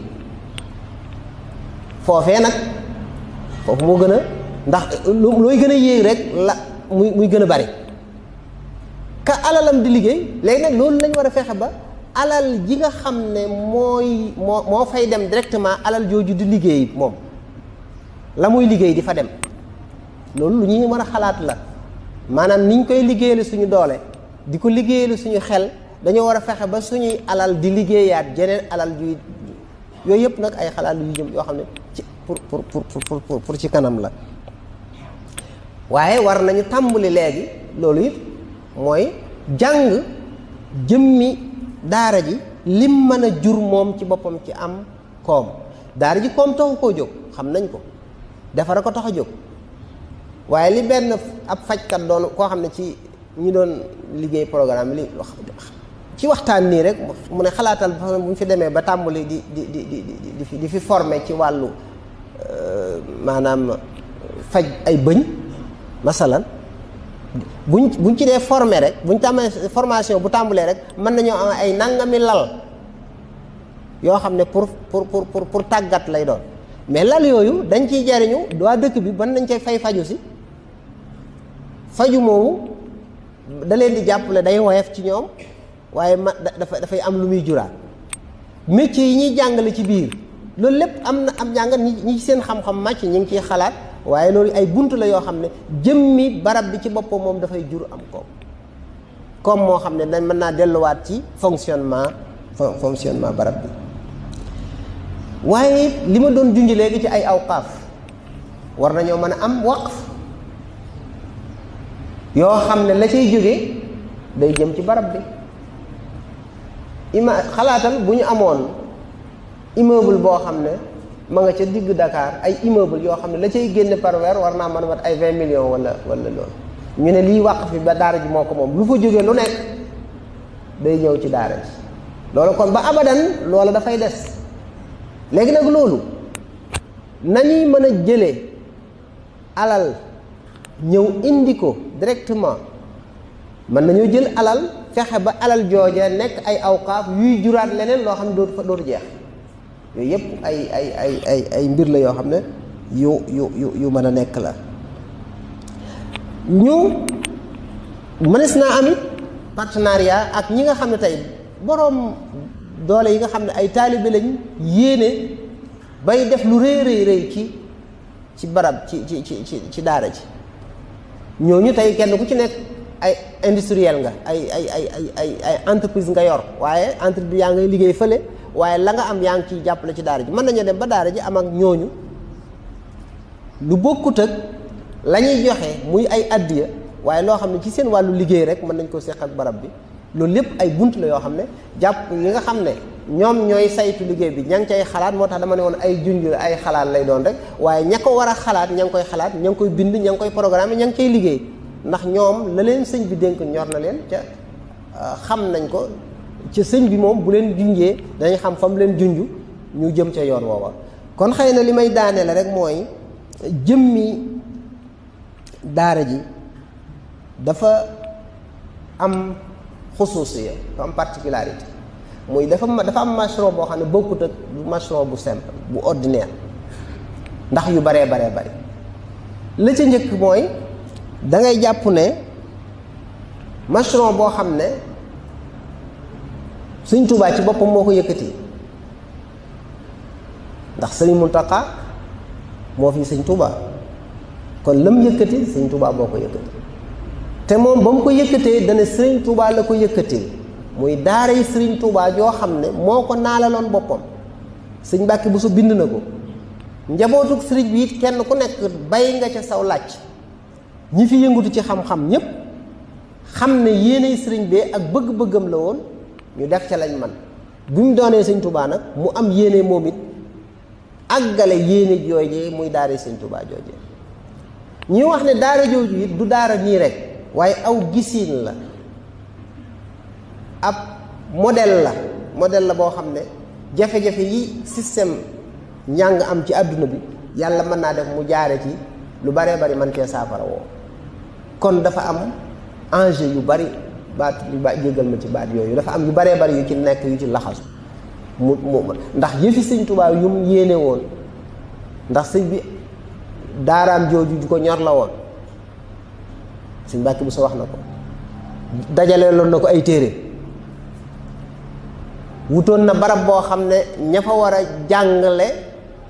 foofee nag foofu moo gën a ndax looy gën a yéeg rek la muy gën a bari ka alalam di liggéey léegi nag loolu lañ war a fexe ba alal ji nga xam ne moo fay dem directement alal jooju di liggéey moom la muy liggéey di fa dem loolu lu ñuy mën a xalaat la maanaam niñ koy liggéeyale suñu doole di ko liggéeyale suñu xel dañoo war a fexe ba suñuy alal di liggéeyaat jeneen alal juy yooyu yëpp nag ay xalaat yu jëm yoo xam ne ci pour ci kanam la waaye war nañu tàmbali léegi loolu it mooy jàng jëmmi daara ji lim mën a jur moom ci boppam ci am koom daara ji koom taxu koo jóg xam nañ ko defara ko tax a jóg waaye li benn ab fajkat doon koo xam ne ci ñi doon liggéey programme li ci waxtaan nii rek mu ne xalaatal bu ñu fi demee ba tàmbali di fi former ci wàllu maanaam faj ay bëñ masalan buñ ci dee former rek buñ tàmmee formation bu tàmbalee rek mën nañoo am ay nangami lal yoo xam ne pour tàggat lay doon mais lal yooyu dañ ciy jariñu waa dëkk bi ban nañ cay faju si faju moomu da leen di jàppale day woyof ci ñoom waaye dafay am lu muy juraat métier yi ñuy jàngale ci biir loolu lépp am na am njàngat ñi seen xam-xam màcc ñi ngi ciy xalaat waaye loolu ay bunt la yoo xam ne jëmmi barab bi ci boppam moom dafay jur am koom moo xam ne dañ mën naa delluwaat ci fonctionnement barab bi waaye li ma doon junj léegi ci ay awqaaf war nañoo mën a am waqf yoo xam ne la cay jóge day jëm ci barab bi xalaatal bu ñu amoon immeuble boo xam ne ma nga ca digg Dakar ay immeuble yoo xam ne la cay génne par weer war naa mën a mat ay 20 millions wala loolu ñu ne lii waqf fi ba daara ji moo ko moom lu fa jógee lu nekk day ñëw ci daara ji loolu kon ba abadan loola dafay des léegi nag loolu nañuy mën a jëlee alal ñëw indi ko directement mën nañoo jël alal fexe ba alal jooja nekk ay awqaaf yuy juraat leneen loo xam ne dootu jeex yooyu yëpp ay mbir la yoo xam ne yu mën a nekk la ñu mënees naa amit partenariat ak ñi nga xam ne tey boroom doole yi nga xam ne ay taalibe lañ yéene bay def lu rëy ci barab ci daara ji ñooñu tey kenn ku ci nekk ay industriel nga ay entreprise nga yor waaye entreprise yaa ngay liggéey fële waaye la nga am yaa ngi ciy jàppale ci daara ji mën nañoo dem ba daara ji am ak ñooñu lu bokkut ak la ñuy joxe muy ay addiya waaye loo xam ne ci seen wàllu liggéey rek mën nañ ko seq ak barab bi loolu lépp ay bunt la yoo xam ne jàpp yi nga xam ne ñoom ñooy saytu liggéey bi ña ngi cay xalaat moo tax dama ne woon ay junj ay xalaat lay doon rek waaye ña ko war a xalaat ña ngi koy xalaat ña ngi koy bind ña ngi koy programme ña ngi cay liggéey ndax ñoom la leen sëñ bi dénk ñor na leen ca xam nañ ko ca sëñ bi moom bu leen junjee dañuy xam fa mu leen junj ñu jëm ca yoon woowa. kon xëy na li may daane la rek mooy jëmmi daara ji dafa am xusuusiya dafa am particularité muy dafa am mashron boo xam ne bokkut ak mashron bu simple bu ordinaire ndax yu baree bari la ca njëkk mooy da ngay jàpp ne mashron boo xam ne Sëñ Tuubaa ci boppam moo ko yëkkati ndax Sëriñ Muntaxa moo fi Sëñ Tuubaa kon lam yëkkati Sëñ Tuubaa boo ko yëkkati te moom ba mu ko yëkkatee dana Sëriñ Tuubaa la ko yëkkatee muy daara yi Sëriñ Tuubaa joo xam ne moo ko naalaloon boppam Sëñ Mbàkke Buso bind na ko njabootuk sëriñ bi it kenn ku nekk bay nga ca saw làcc ñi fi yëngutu ci xam-xam ñépp xam ne yéeney sëriñ bee ak bëgg-bëggam la woon ñu def ca lañ man bi mu doonee Sëñ Tuubaa nag mu am yéene moom it àggale yéene joojee muy daara Sëñ Tuubaa joojee ñuy wax ne daara jooju it du daara nii rek waaye aw gisiin la ab modèle la boo xam ne jafe-jafe yi système njàng am ci àdduna bi yàlla mën naa def mu jaare ci lu baree bari man cee saafara woo kon dafa am enjeu yu bari baat yu ba jéggal ma ci baat yooyu dafa am yu baree bari yu ci nekk yu ci laxasu mu ndax yëfi Sëñ Tuubaa yu mu yéene woon ndax sëñ bi daaraam jooju ju ko ñor la woon Sëñ Mbàkke Buso wax na ko dajale loon na ko ay téere wutoon na barab boo xam ne ña fa war a jàngale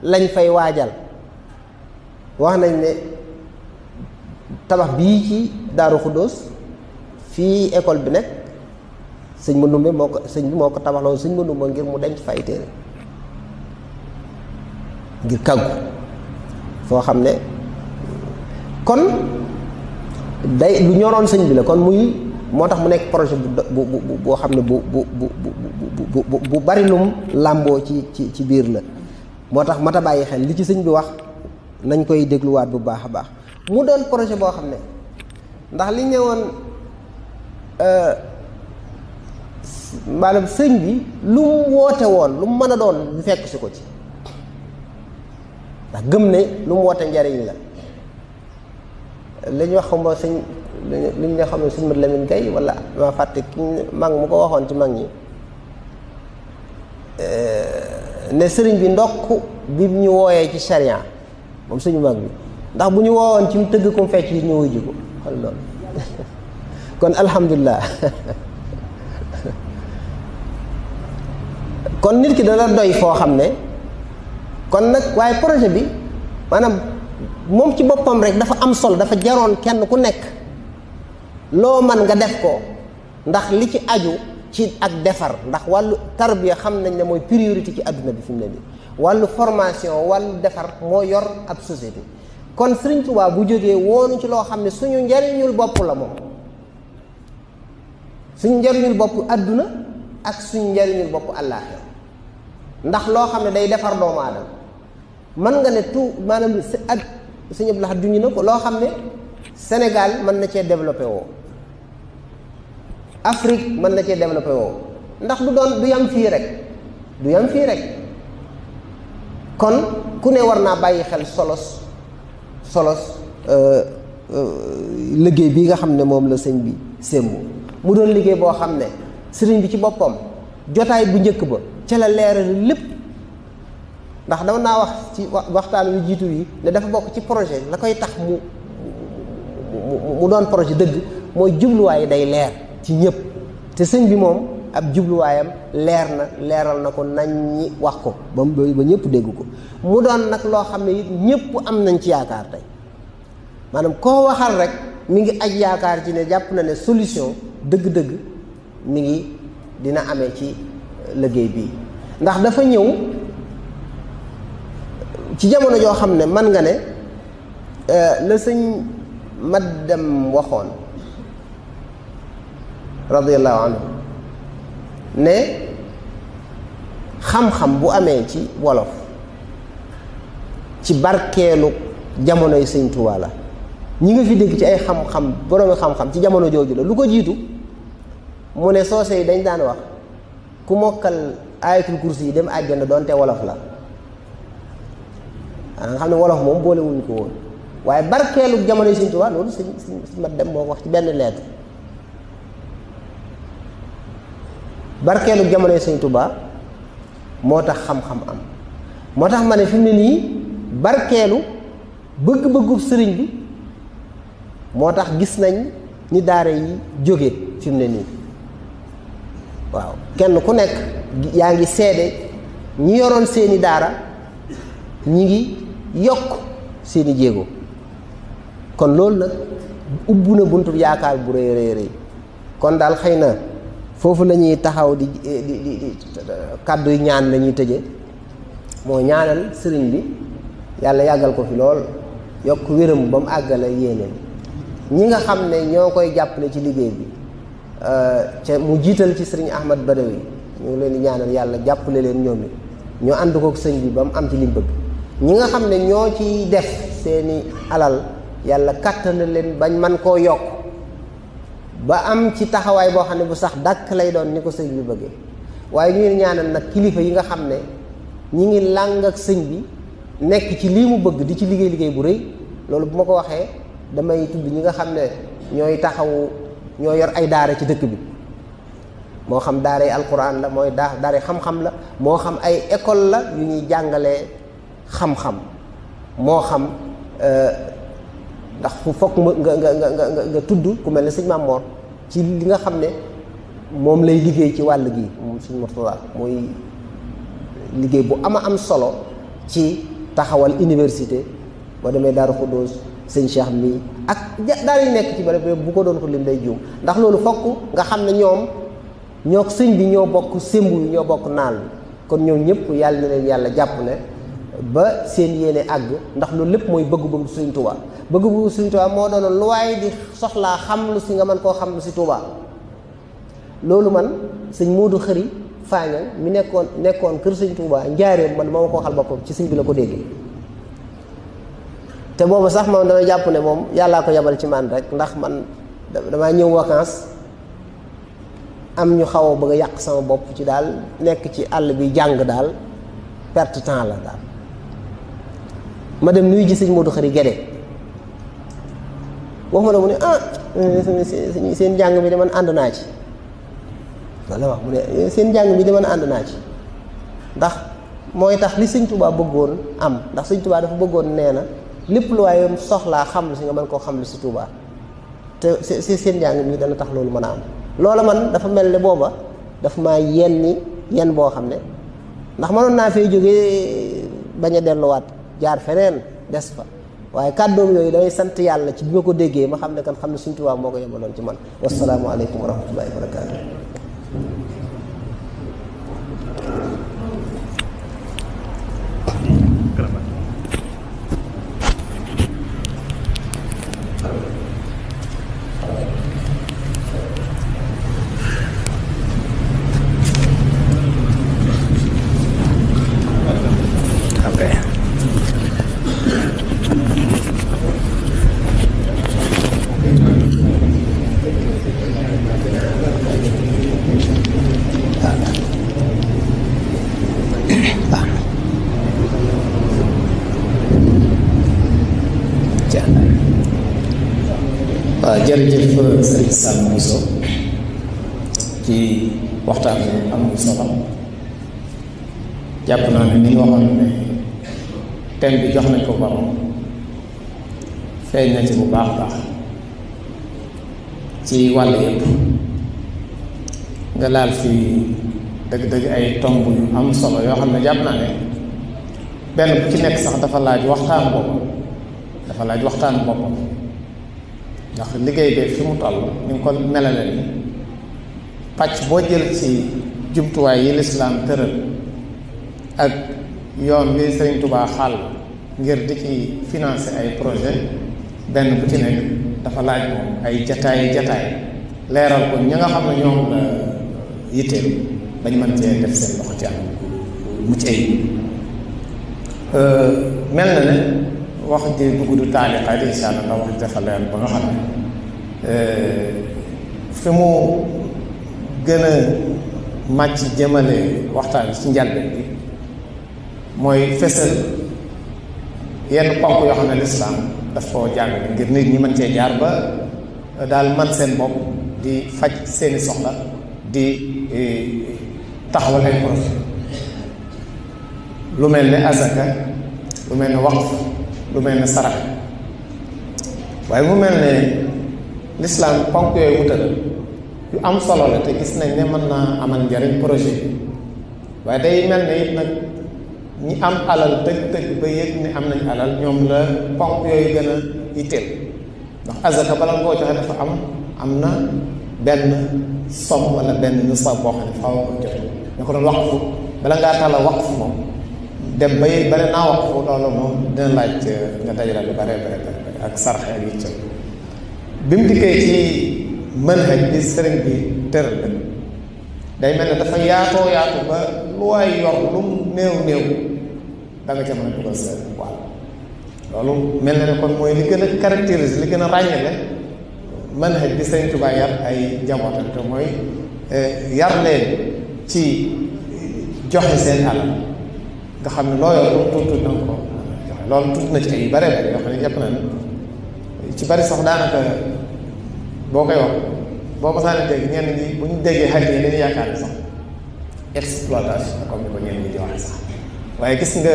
lañ fay waajal wax nañ ne tabax bii ci Daaru Xuddoos fii école bi nekk sëñ Mandumbe sëñ bi moo ko tabax loolu sëñ Mandumbe ngir mu denc fay téere ngir kàggu foo xam ne kon day lu ñoroon sëñ bi la kon muy moo tax mu nekk projet bu boo xam ne bu bari lum làmboo ci biir la moo tax mat a bàyyi xel li ci sëñ bi wax nañ koy dégluwaat bu baax a baax mu doon projet boo xam ne ndax li ñëwoon maanaam sëñ bi lu mu woote woon lu mu mën a doon ñu fekk si ko ci ndax gëm ne lu mu woote njariñ la li ñu wax xam nga sëñ li ñu xam ne sëñ Mat Lamin Gay wala ma fàtte ki mag mu ko waxoon ci mag ñi ne sëriñ bi ndokk bi ñu wooyee ci charia moom suñu mag bi ndax bu ñu woowoon ci mu tëgg ko fecc yi ñu wuyu ko xool loolu kon alhamdulilah kon nit ki dana doy foo xam ne kon nag waaye projet bi maanaam moom ci boppam rek dafa am solo dafa jaroon kenn ku nekk loo man nga def ko ndax li ci aju ci ak defar ndax wàllu tarbiya xam nañ ne mooy priorité ci àdduna bi fi mu ne nii wàllu formation wàllu defar moo yor ab société kon Sëriñ Tuubaa bu jógee woonu ci loo xam ne suñu njariñul bopp la moom suñu njariñul bopp àdduna ak suñu njariñul bopp àllaaxira ndax loo xam ne day defar doomu aadama mën nga ne tout maanaam ak Sëñ Abdou Lahad duñu na ko loo xam ne Sénégal mën na cee développé woo Afrique mën na cee développé woo ndax du yam fii rek kon ku ne war naa bàyyi xel solos liggéey bi nga xam ne moom la sëñ bi sémbu mu doon liggéey boo xam ne sëriñ bi ci boppam jotaay bu njëkk ba ca la leeral lépp ndax dama naa wax ci waxtaan wi jiitu yi ne dafa bokk ci projet la koy tax mu doon projet dëgg mooy jubluwaay day leer ci ñëpp te sëñ bi moom ab jubluwaayam leeral na ko nañ ñi wax ko ba ñëpp dégg ko mu doon nag loo xam ne it ñëpp am nañ ci yaakaar tey maanaam koo waxal rek mi ngi aj yaakaar ci ne jàpp na ne solution dëgg-dëgg mi ngi dina amee ci liggéey bii ndax dafa ñëw ci jamono joo xam ne man nga ne la sëñ mat dem waxoon radiyallahu anhu ne xam-xam bu amee ci wolof ci barkeelu jamonoy Sëñ Tuubaa la. ñi nga fi dégg ci ay xam-xam boroomi xam-xam ci jamono jooju la. lu ko jiitu mu ne soose yi dañ daan wax ku mokkal ayatul kursi yi dem àjjana doonte wolof la. nga xam ne wolof moom boolewuñ ko woon waaye barkeelu jamono yi Sëñ Tuubaa loolu sëñ mat dem moo ko wax ci benn lettre. barkeelu jamono yi Sëñ Tuubaa moo tax xam-xam am moo tax ma ne fi mu ne nii barkeelu bëgg-bëggu sëriñ bi moo tax gis nañ ni daara yi jóge fi mu ne nii waaw kenn ku nekk yaa ngi seede ñi yoroon seeni daara ñi ngi yokk seeni jéego kon loolu nag ubbu na buntu yaakaar bu rëy rëy rëy kon daal xëy na foofu la ñuy taxaw di kàddu yu ñaan la ñuy tëje moo ñaanal sëriñ bi yàlla yàggal ko fi lool yokk wéram ba mu àggale yéeneen ñi nga xam ne ñoo koy jàppale ci liggéey bi ca mu jiital ci sëriñ Ahmad Badawi ñu ngi leen di ñaanal yàlla jàppale leen ñoom it ñoo ànd kook sëñ bi ba mu am ci li mu bëgg ñi nga xam ne ñoo ciy def seeni alal yàlla kàttan leen bañ man koo yokk ba am ci taxawaay boo xam ne bu sax dàkk lay doon ni ko sëñ bi bëggee waaye ñu ngi ñaanal nag kilifa yi nga xam ne ñi ngi làng ak sëñ bi nekk ci lii mu bëgg di ci liggéey bu rëy loolu bu ma ko waxee damay tudd ñi nga xam ne ñooy taxawu ñoo yor ay daara ci dëkk bi moo xam daaray alquran la mooy daaray xam-xam la moo xam ay école la yu ñuy jàngalee xam-xam moo xam ndax fu fokk nga tudd ku mel ne sëñ Maam Mor ci li nga xam ne moom lay liggéey ci wàll gi moom sëñ Murtada muy liggéey bu am solo ci taxawal université boo demee Daaru Xuddoos sëñ Cheikh mi ak daal yi nekk ci bari bu ko doon ko lim day juum ndax loolu fokk nga xam ne ñoom ñoo sëñ bi ñoo bokk sémbu yi ñoo bokk naal bi kon ñoom ñëpp yàlla na leen yàlla jàppale ba seen yéene àgg ndax loolu lépp mooy bëgg-bëgg Sëñ Tuubaa bëgg-bëgg Sëñ Tuubaa moo doonoon lu waaye di soxlaa xam lu si nga mën koo xam lu si Tuubaa loolu man sëñ Moodu Xëri Faañang mi nekkoon kër Sëñ Tuubaa njaareem man moo ma ko waxal boppam ci sëñ bi la ko déggee te boobu sax moom damay jàpp ne moom yàllaa ko yabal ci man rek ndax man damaa ñëw vacances am ñu xaw a bëgg a yàq sama bopp ci daal nekk ci àll bi jàng daal perte temps la daal ma dem nuyu ji sëñ Modou Xëri Gédé waxuma la mu ne seen jàng bi de man ànd naa ci loolu la wax mu ne seen jàng bi de man ànd naa ci ndax mooy tax li sëñ Tuubaa bëggoon am ndax sëñ Tuubaa dafa bëggoon nee na lépp lu waaye soxlaa xam lu si nga mën koo xam lu si Tuubaa te seen jàng mi dana tax loolu mën a am loola man dafa mel ne booba dafa maa yenn boo xam ne ndax mënoon naa fee jógee bañ a delluwaat jaar feneen des fa waaye kàddoom yooyu damay sant yàlla ci bi ma ko déggee ma xam ne kan xam ne Sëñ Tuubaa moo ko yebaloon ci man wasalaamu aleykum wa rahmatullahi wa barakaatu. jërëjëf Sëriñ Sam Bousso ci waxtaan bi am solo jàpp naa ne ni ñu waxoon ne thème bi jox nañ ko borom feeñ na ci bu baax baax ci wàll yëpp nga laal fi dëgg-dëgg ay tomb yu am solo yoo xam ne jàpp naa ne benn bu ci nekk sax dafa laaj waxtaan boppam ndax liggéey bi fi mu toll ni nga ko melale ni pàcc boo jël ci jumtuwaay yi lislaam tëral ak yoon wi Sëriñ Tuubaa xàll ngir di ci financer ay projet benn bu ci nekk dafa laaj moom ay jataay leeral ko ña nga xam ne ñoom la yitteel bañ mën cee def seen loxo ci am mucc ayib mel na ne wax ji dugg du taaliqaat insha Allah ndax wax dafa leer ba nga xam ne fi mu gën a màcc jëmale waxtaan ci njàlbeen bi mooy fësal yenn ponk yoo xam ne lislaam daf koo jàngale ngir nit ñi mën cee jaar ba daal man seen bopp di faj seeni soxla di taxawal ay projet lu mel ne azaka lu mel ne waqf lu mel ne sarax waaye mu mel ne lislaam ponk yooyu mu tëral yu am solo la te gis nañ ne mën naa amal njariñ projet bi waaye day mel ne it nag ñi am alal dëgg-dëgg ba yëg ne am nañ alal ñoom la ponk yooyu gën a yitteel ndax azaka bala nga koo joxe dafa am na benn somme wala benn nisaab boo xam ne faaw ko joxe ñu ko doon waqfu bala ngaa tala waqfu moom dem ba yëg bare naa waqfu loolu moom dina laaj nga dajale lu bare ak sarxe ak yitte bi mu dikkee ci manhaj bi sëriñ bi tëral la day mel ne dafa yaatoo yaatu ba lu waay yor lu néew da nga ca mën a dugal sa wàll loolu mel na ne kon mooy li gën a caractériser li gën a ràññale manhaj bi sëriñ Tuubaa yar ay njabootam te mooy yar leen ci joxe seen alal nga xam ne loo yor lu tuut na nga ko joxe loolu tuut na ci ay bare bare yoo xam ne jàpp na ne ci bari sax daanaka boo koy wax boo ko saana dégg ñenn ñi bu ñu déggee xarit yi dañuy yaakaar ne sax exploitation comme ni ko ñenn ñi di waxe sax waaye gis nga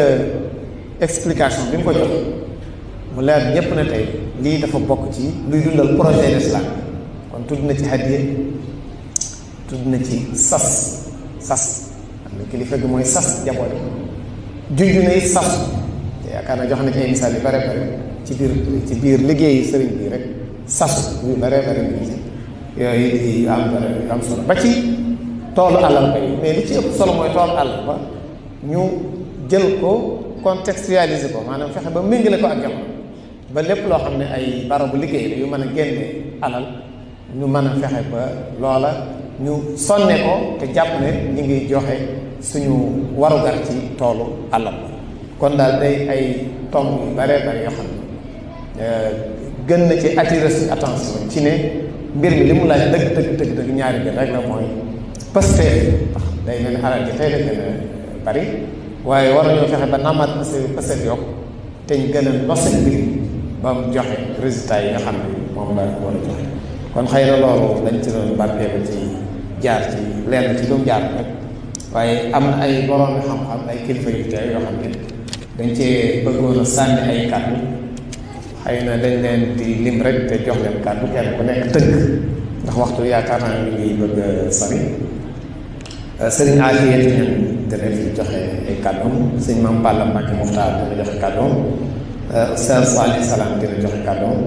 explication bi mu ko jox mu leer ñépp na tey lii dafa bokk ci luy dundal projet l'islam kon tudd na ci hadiya tudd na ci sas xam ne kilifa gi mooy sas jaboot junj na it sas te yaakaar na jox na ci ay misaal yu bare bare ci biir liggéeyi sëriñ bi rek sas yu bare bare bi yooyu di am solo ba ci toolu alal ba mais li ci ëpp solo mooy toolu alal ba ñu jël ko contextualiser ko maanaam fexe ba méngale ko ak jamono ba lépp loo xam ne ay barabu liggéey la yu mën a génne alal ñu mën a fexe ba loola ñu sonne ko te jàpp ne ñu ngi joxe suñu warugar ci toolu alal kon daal day ay tomb yu bare bare yoo xam ne gën na ci attirer suñu attention ci ne mbir mi li mu laaj dëgg ñaari bi rek la mooy pëstee ndax day mel ne alal ji tey la gën a bari waaye war nañoo fexe ba namaat pësteef yokk te ñu gën a noset mbir ba mu joxe résultat yi nga xam ne moom la war a joxe kon xëy na loolu dañ ci doon barkeelu ci jaar ci lenn ci doomu jaar rek waaye am na ay borom xam-xam ay kilifa yu teew yoo xam ne dañ cee bëggoon a sànni ay kàddu xëy na dañ leen di lim rek te jox leen kàddu kenn ku nekk tënk ndax waxtu yaakaar naa ne ngi bëgg a sori sëriñ Afiyatu ñan dana fi joxe ay kàddoom sëñ Maam Balla Mbacke Muxtaar dina joxe kàddoom Oustaz Salih Salam dina joxe kàddoom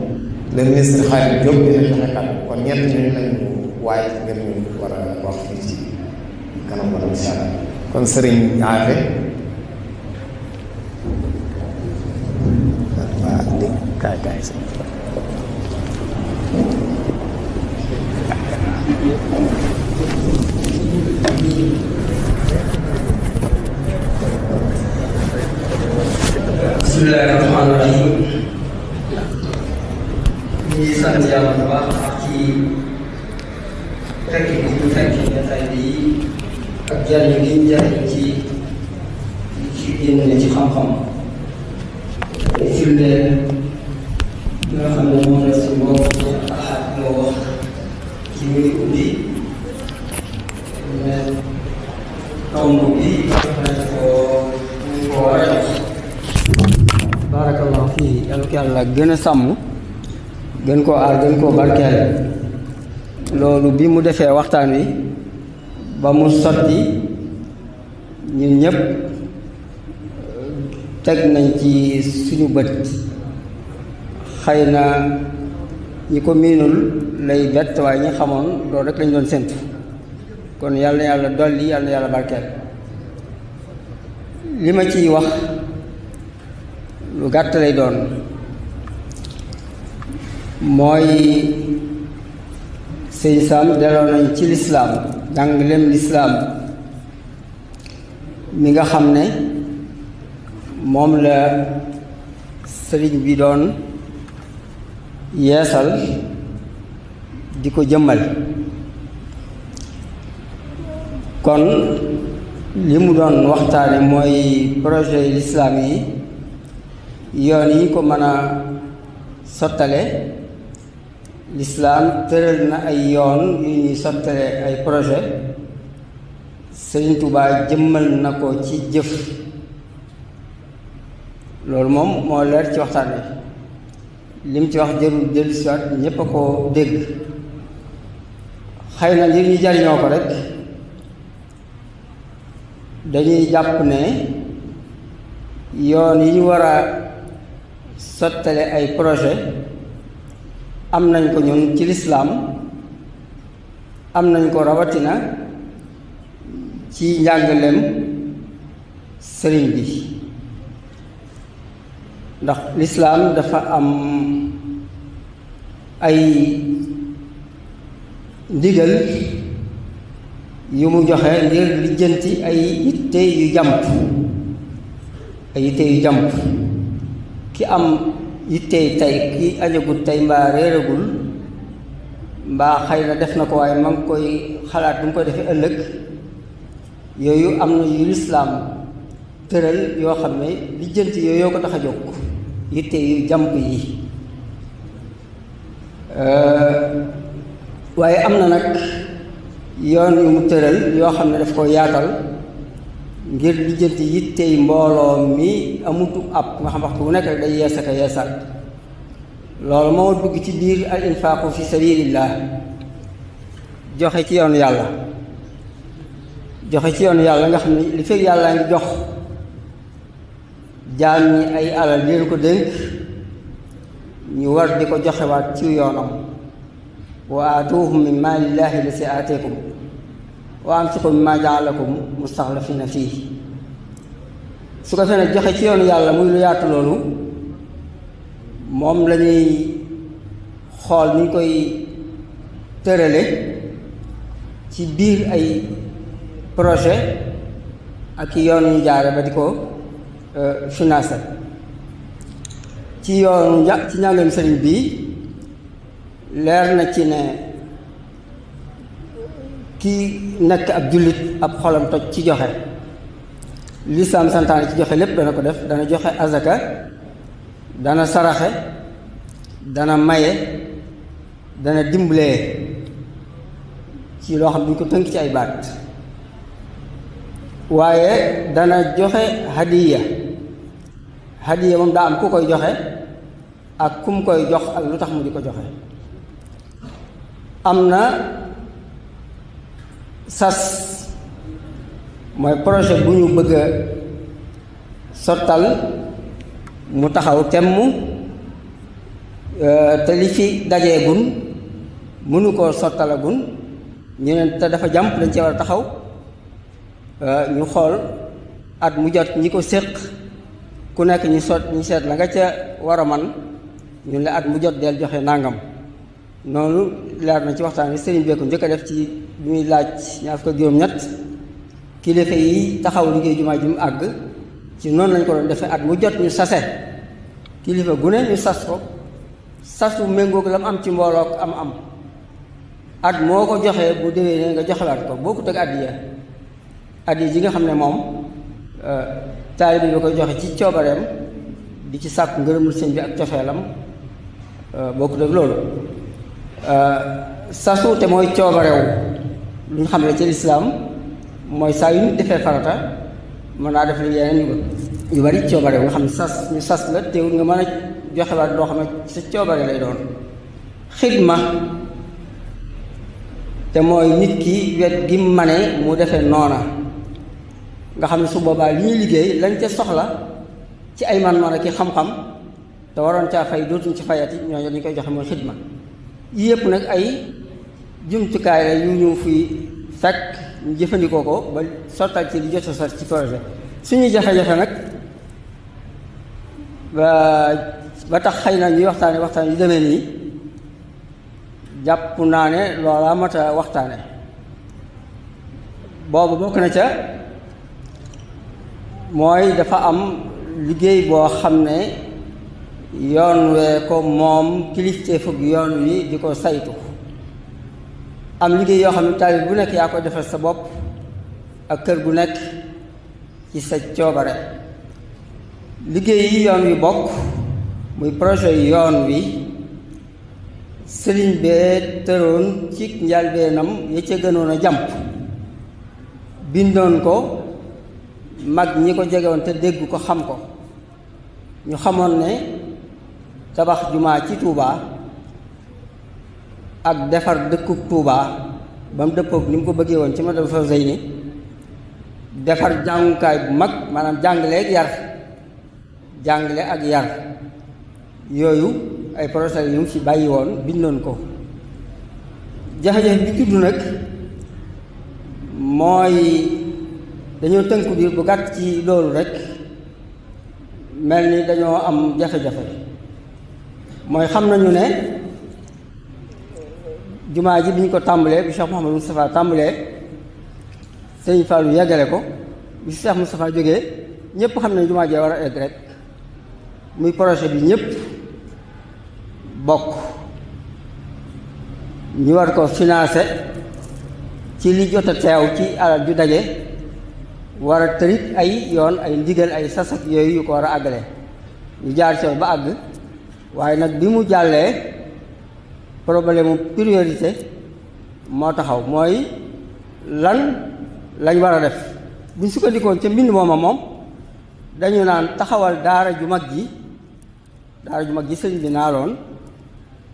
le ministre Khadim Diop dina joxe kàddoom kon ñett ñooñu lañu waaye ngir ñu war a wax fii ci kanam wala incha allah kon sëriñ Afe waaw di kaay bismillaahi rahmaani rahiim ñu ngi sant yàlla bu baax ci fekk bi ñu fekk jotaay bi ak jariñ gi ñu jariñ ci génne ci xam-xam firnde bi nga xam ne moom la suñu bopp axaat moo wax ci muy ubbi ne tomb bi nañ ko war a jox barakallahu fii yàlla ko yàlla gën a sàmm gën koo aar gën koo barkeel loolu bi mu defee waxtaan wi ba mu sotti ñun ñëpp teg nañ ci suñu bët xëy na ñi ko miinul lay bett waaye ñi xamoon loolu rek lañ doon séntu kon yàlla na yàlla dolli yàlla na yàlla barkeel li ma ciy wax lu gàtt lay doon mooy sëñ Sam delloo nañ ci lislaam jàngaleem lislaam mi nga xam ne moom la sëriñ bi doon yeesal di ko jëmmal kon li mu doon waxtaane mooy projet lislaam yi yoon yi ko mën a sottale lislaam tëral na ay yoon yu ñuy sottale ay projet Sëriñ Tuubaa jëmmal na ko ci jëf loolu moom moo leer ci waxtaan wi lim ci wax jërul dellusiwaat ñépp a ko dégg xëy na ngir ñu jariñoo ko rek dañuy jàpp ne yoon yi ñu war a sottale ay projet am nañ ko ñun ci lislaam am nañ ko rawatina ci njàngaleem sëriñ bi ndax lislaam dafa am ay ndigal yu mu joxe ngir lijjanti ay yitte yu jàmp ki am yittey tey ki ajagut tey mbaa réeragul mbaa xëy na def na ko waaye ma ngi koy xalaat bu mu koy defee ëllëg yooyu am na yu lislaam tëral yoo xam ne lijjanti yooyu yoo ko tax a jóg yitte yu jàmp yi waaye am na nag yoon yu mu tëral yoo xam ne daf ko yaatal ngir lijjanti yittey mbooloo mi amutu ab nga xam waxtu bu nekk rek day yees aka yeesaat loolu moo dugg ci biir al infaaqu fi sabilillah joxe ci yoonu yàlla nga xam ne li fekk yàlla ngi jox jaam ñi ay alal di leen ko dénk ñu war di ko joxewaat ci yoonam wa aatuuhum min maalillahi lasi aateekum wa anfiqu mimma jaalakum mustaxlafina fii su ko fee joxe ci yoonu yàlla muy lu yaatu loolu moom lañuy xool ni ñu koy tërale ci biir ay projet ak yoon ñu jaare ba di ko financé ci yoonu ci njàngaleem sëriñ bi leer na ci ne kii nekk ab jullit ab xolam toj ci joxe lislaam santaane ci joxe lépp dana ko def dana joxe azaka dana saraxe dana maye dana dimbalee ci loo xam duñ ko tënk ci ay baat waaye dana joxe hadiya moom daa am ku koy joxe ak kum koy jox ak lu tax mu di ko joxe am na sas mooy projet bu ñu bëgg a sottal mu taxaw temm te li fi dajeegun mënu koo sottalagun ñu ne te dafa jàmp dañ cee war a taxaw ñu xool at mu jot ñi ko séq ku nekk ñu seet la nga ca war a man ñu ne at mu jot del joxe nangam noonu leer na ci waxtaan wi sëriñ beeku njëkk a def ci bi muy laaj ñaar fukk ak juróom-ñett kilifa yi taxaw liggéey jumaa ji mu àgg ci noonu lañ ko doon defee at mu jot ñu sase kilifa gu ne ñu sas ko sasu méngoog la mu am ci mbooloo am at moo ko joxee bu déwénee nga joxewaat ko boo ko teg addiya ji nga xam ne moom taalibe bi koy joxe ci coobareem di ci sàkk ngërëmul sëñ bi ak cofeelam boo ko teg loolu sasu te mooy coobarew lu ñu xam ne ci lislaam mooy saa yu nit defee farata mën naa def li yeneen yu bari coobarew nga xam ne ñu sas la teewul nga mën a joxewaat loo xam ne sa coobare lay doon xidma te mooy nit ki wet gi mane mu defee noona nga xam ne su boobaa li ñuy liggéey lañ ca soxla ci ay man-man ak xam-xam te waroon caa fay dootuñ ci fayati ñooñu dañ koy joxe mooy xidma yépp nag ay jumtukaay la yu ñu fi fekk ñu jëfandikoo ko ba sottal ci li jot a sot ci projet suñuy jafe-jafe nag ba tax xëy na ñuy waxtaan yu demee nii jàpp naa ne loola mat a waxtaane. boobu bokk na ca mooy dafa am liggéey boo xam ne yoon wee ko moom kilifteefug yoon wi di ko saytu. am liggéey yoo xam ne taalib bu nekk yaa koy defal sa bopp ak kër gu nekk ci sa coobare. liggéey yi yoon wi bokk muy projet yoon wi sëriñ bee tëroon ci njalbeenam ya ca gënoon a jàmp bindoon ko mag ñi ko jegewoon te dégg ko xam ko. ñu xamoon ne tabax jumaa ci Tuubaa ak defar dëkkub Tuubaa ba mu dëppoog ni mu ko bëggee woon ci Matlaboul Fawzayni, defar jàngukaay bu mag maanaam jàngale ak yar yooyu ay projet yu mu ci bàyyi woon bindoon ko. jafe-jafe bi juddu nag mooy dañoo tënku diir bu gàtt ci loolu rek mel ni dañoo am jafe-jafe. mooy xam nañu ne jumaa ji bi ñu ko tàmbalee bi Cheikh Mouhamadou Moustapha tàmbalee Sëñ Fallou yeggale ko bi Cheikh Moustapha jógee ñëpp xam ne jumaa jee war a egg rek muy projet bi ñëpp bokk ñu war ko financé ci li jot a teew ci alal ju daje war a tërit ay yoon ay ndigal ay sasak yooyu yu ko war a àggale ñu jaar ci ba àgg. waaye nag bi mu jàllee problème mu priorité moo taxaw mooy lañ war a def. buñ sukkandikoon ca mbind moom dañu naan taxawal daara ju mag ji sëñ bi naaloon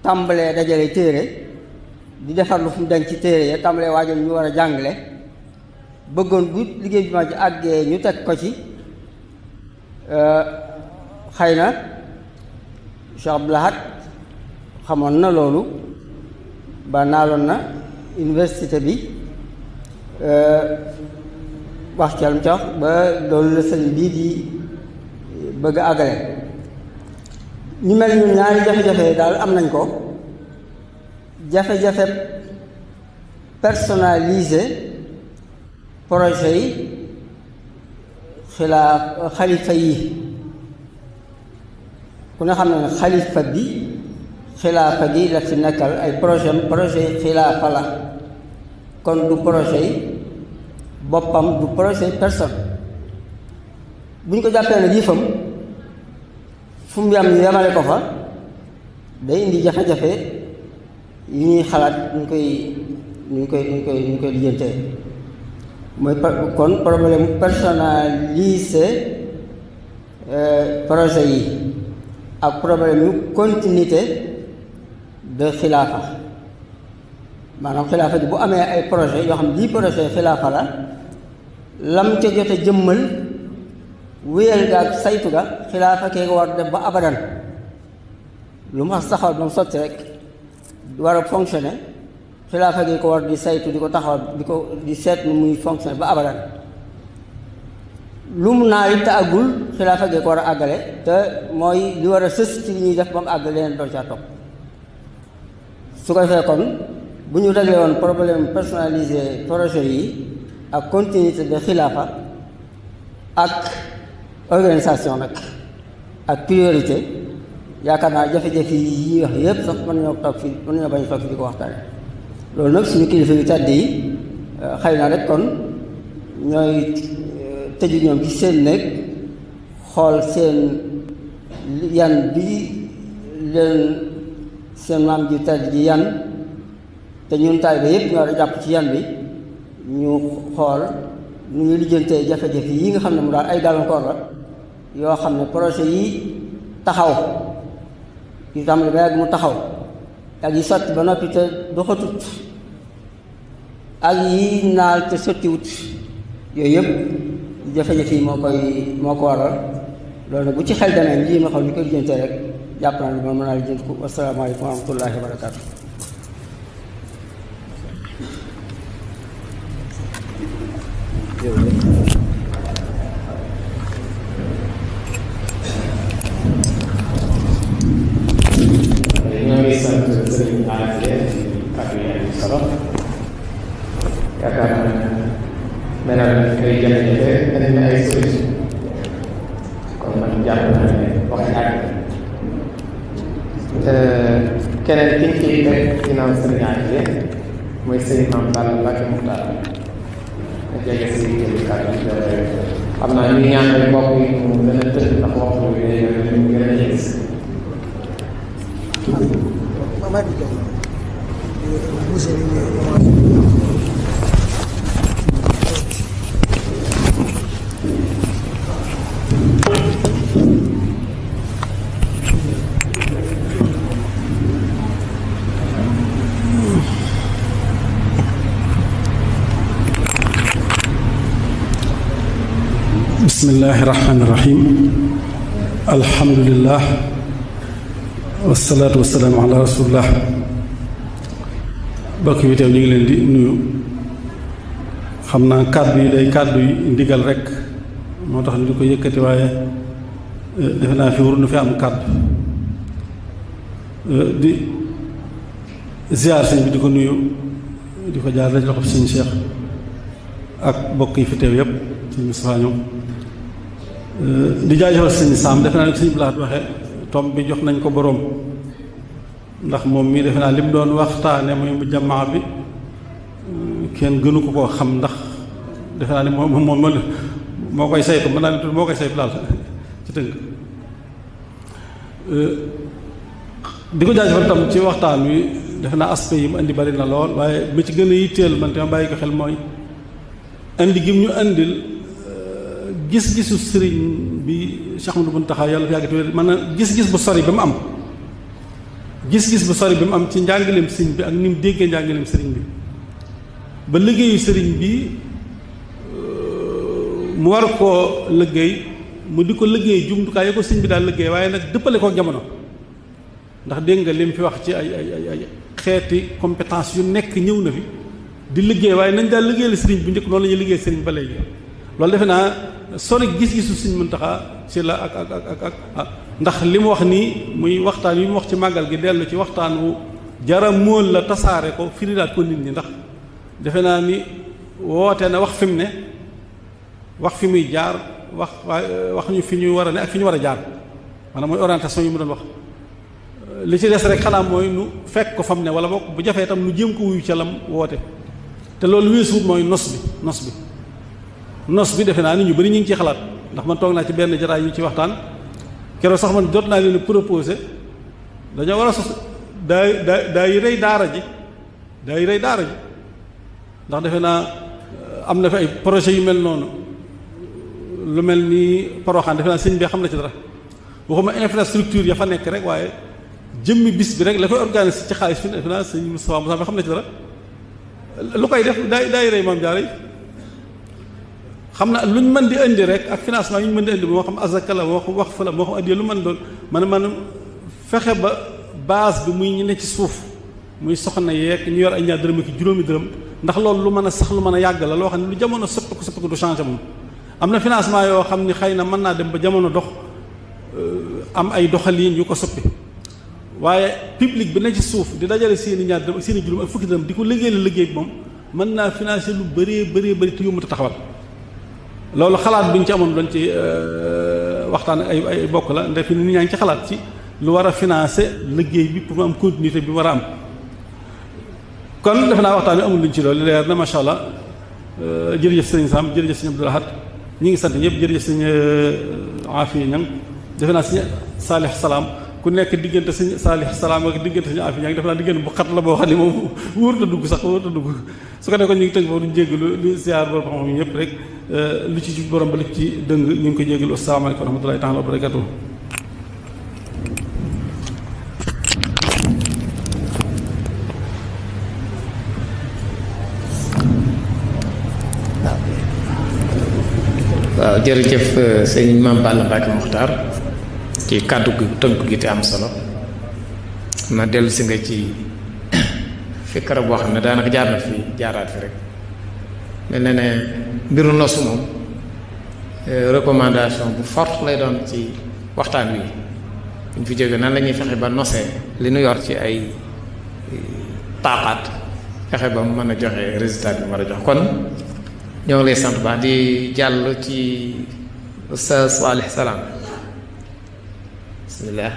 tàmbalee dajale téere di defar lu fu mu denc ci téere ya tàmbalee waajal ñu war a jàngale bëggoon bu liggéey bi ma ji àggee ñu teg ko ci xëy na Cheikh Abdou Lahad xamoon na loolu ba naaloon na université bi wax ci am ca ba loolu la sëñ bii di bëgg a àggale. ñu mel ñun ñaari jafe-jafe daal am nañ ko. jafe-jafe personnalisé projet yi xalifa yi ku ne xam ne xalifa bi xilaafa gi la fi nekkal ay projet xilaafa la kon du projet yi boppam du projet personne. bu ñu ko jàppee nag yëfam fu mu yam ñu yemale ko fa day indi jafe-jafe yu ñuy xalaat ñu koy lijjantee. mooy kon problème personnalisé projet yi ak problème yu continuité de xilaafa maanaam xilaafa gi bu amee ay projet yoo xam ne lii projet xilaafa la lam ca jote jëmmal wéyal ga ak saytu ga xilaafa kee nga war def ba abadan lu ma taxawal ba mu sotti rek war a fonctionner xilaafa gi ko war di saytu di ko taxawal di seet nu muy fonctionner ba abadan lu mu naa it te àggul xilaafa gi ko war a àggale te mooy li war a sës ci li ñuy def ba mu àgg leneen doo caa topp. su ko defee kon bu ñu réglé woon problème personnalisé projet yi ak continuité de xilaafa ak organisation nag ak priorité yaakaar naa jafe-jafe yi ñuy wax yëpp sax mën nañoo bañ a toog fi di ko waxtaane. loolu nag suñu kilifa yu tàdd yi xëy na rek kon ñooy tëju ñoom ci seen néeg xool seen yan bi leen seen maam ji tàdd ji yan te ñun taalibe yëpp ñoo war a jàpp ci yan bi ñu xool nu ñuy lijjantee jafe-jafe yi nga xam ne mu daal ay gàllankoor la yoo xam ne projet yi taxaw yu tàmbali ba yàgg mu taxaw ak yi sotti ba noppi te doxatut ak yi naal te sottiwut yooyu yëpp jafe-jafe yi moo ko waral loolu nag bu ci xel demee lii ma xam ni ko lijjantee rek jàpp naa ne moom mën naa lijjanti ko. asalaamaaleykum wa rahmatullahi wa barakaatu. ñoo ngi sant sëriñ Afia jafe-jafe indi na ay solution kon man jàpp naa ne wax àgg keneen ki ñu ciy teg ginnaaw sëriñ Aliou mooy sëriñ Mame Balla Mbacké Muxtaar nga jege si kii kàddu xam naa ñu ñaan rek mbokk yi mu gën a tëdd ndax waxtu bi day gën a yegg si. bismillahi rahmaani rahim alhamdulillah wasalaatu wasalaamu ala rasulillah bokk yi teew ñu ngi leen di nuyu xam naa kàddu yi day kàddu yi ndigal rek moo tax ni di ko yëkkati waaye defe naa fi waru nu fi am kàddu di ziar sëñ bi di ko nuyu di ko jaar rek loxob sëñ Cheikh ak bokk yi fi teew yépp sëñ Moustapha ñoom di jaajëfal sëñ Sam defe naa ne sëñ Blaat waxe tom bi jox nañ ko boroom ndax moom mii defe naa lim doon waxtaane muy mu jamaa bi kenn gënu ko koo xam ndax defe naa ne moom moo koy saytu mën naa ne moo koy saytu daal ci tënk di ko jaajëfal tam ci waxtaan wi defe naa aspect yi mu indi bari na lool waaye mi ci gën a yitteel man te ma bàyyi ko xel mooy indi gi ñu indil gis-gisu sëriñ bi Cheikh Ahmadou Mountakha yàlla fi yàggati man na gis-gis bu sori bi mu am gis-gis bu sori bi mu am ci njàngaleem sëriñ bi ak ni mu déggee njàngaleem sëriñ bi ba liggéeyu sëriñ bi mu war koo liggéey mu di ko liggéey jumtukaay yi ko sëriñ bi daal liggéey waaye nag dëppale ko jamono ndax dégg nga lim fi wax ci ay xeeti compétence yu nekk ñëw na fi di liggéey waaye nañ daal liggéeyal sëriñ bu njëkk noonu la ñuy liggéey sëriñ ba léegi loolu defe naa sori gis-gisu Sëriñ Muntaxa ci la ak ndax li mu wax nii muy waxtaan yi mu wax ci màggal gi dellu ci waxtaan wu jara móol la tasaare ko firidaat ko nit ñi ndax defe naa ni woote na wax fi mu ne wax fi muy jaar wax ñu fi ñu war a ne ak fi ñu war a jaar maanaam mooy orientation yi mu doon wax li ci des rek xanaa mooy nu fekk ko fam ne wala bokk bu jafee itam nu jéem ko wuyu ca lam woote te loolu weesuwut mooy nos bi defe naa ni ñu bari ñu ngi ciy xalaat ndax man toog naa ci benn jataay ñu ci waxtaan keroog sax man jot naa leen proposé dañoo war a sos daay rey daara ji ndax defe naa am na fi ay projet yu mel noonu lu mel ni Poroxaan defe naa sëñ bi xam na ci dara waxuma infrastructure ya fa nekk rek waaye jëmmi bis bi rek la koy organiser ci xaalis fi defe naa sëñ Moustapha Moussa bi xam na ci dara lu koy def daay rey Maam Jaara xam na luñ mën di indi rek ak financement yu ñu mën di indi moo xam azaka la moo xam waqf la moo xam addiya lu mën doon man fexe ba base bi muy ñu ne ci suuf muy soxna yeeg ñu yor ay ñaar dërëm ak juróomi dërëm ndax loolu lu mën a sax lu mën a yàgg la loo xam ne lu jamono soppiku du changé moom am na financement yoo xam ni xëy na mën naa dem ba jamono dox am ay doxalin yu ko soppi waaye public bi ne ci suuf di dajale seeni ñaar dërëm ak seeni juróom ak fukki dërëm di ko liggéey bi moom mën naa financer lu bëree te yomb a taxawal loolu xalaat bi ñu ci amoon doon ci waxtaan ay bokk la ndax fi nit ñaa ngi ci xalaat ci lu war a financer liggéey bi pour mu am continuité bi war a am kon defe naa waxtaan wi amul luñ ci loolu leer na macha allah jërëjëf sëñ Sam jërëjëf sëñ Abdou Lahad ñi ngi sant ñëpp jërëjëf sëñ Afi Ñang defe naa sëñ Saalix Salaam ku nekk diggante sëñ Saalix Salaam ak diggante sëñ Afi Ñang defe naa diggante bu xat la boo xam ne moom wóor ta dugg su ko nekkoon ñu ngi tënk foofu duñ jéggalu lu ziar borom xam-xam ñëpp rek lu ci borom ba lu ci dëng ñu ngi ko jéggalu asalaamaaleykum wa rahmatullahi taala wa barakatuh waaw jërëjëf sëñ Mame Balla Mbacké Muxtaar ci kàddu gi tënk gi te am solo na dellu si nga ci fikra boo xam ne daanaka jaar na fi jaaraat fi rek mel na ne mbiru nosu moom recommandation bu forte lay doon ci waxtaan wi buñ fi jógee nan la ñuy fexe ba nosee li nu yor ci ay taaqaat fexe ba mu mën a joxe résultat bi mu war a jox kon ñoo ngi lay sant baax di jàll ci Oustaz Salih Salam bismillah.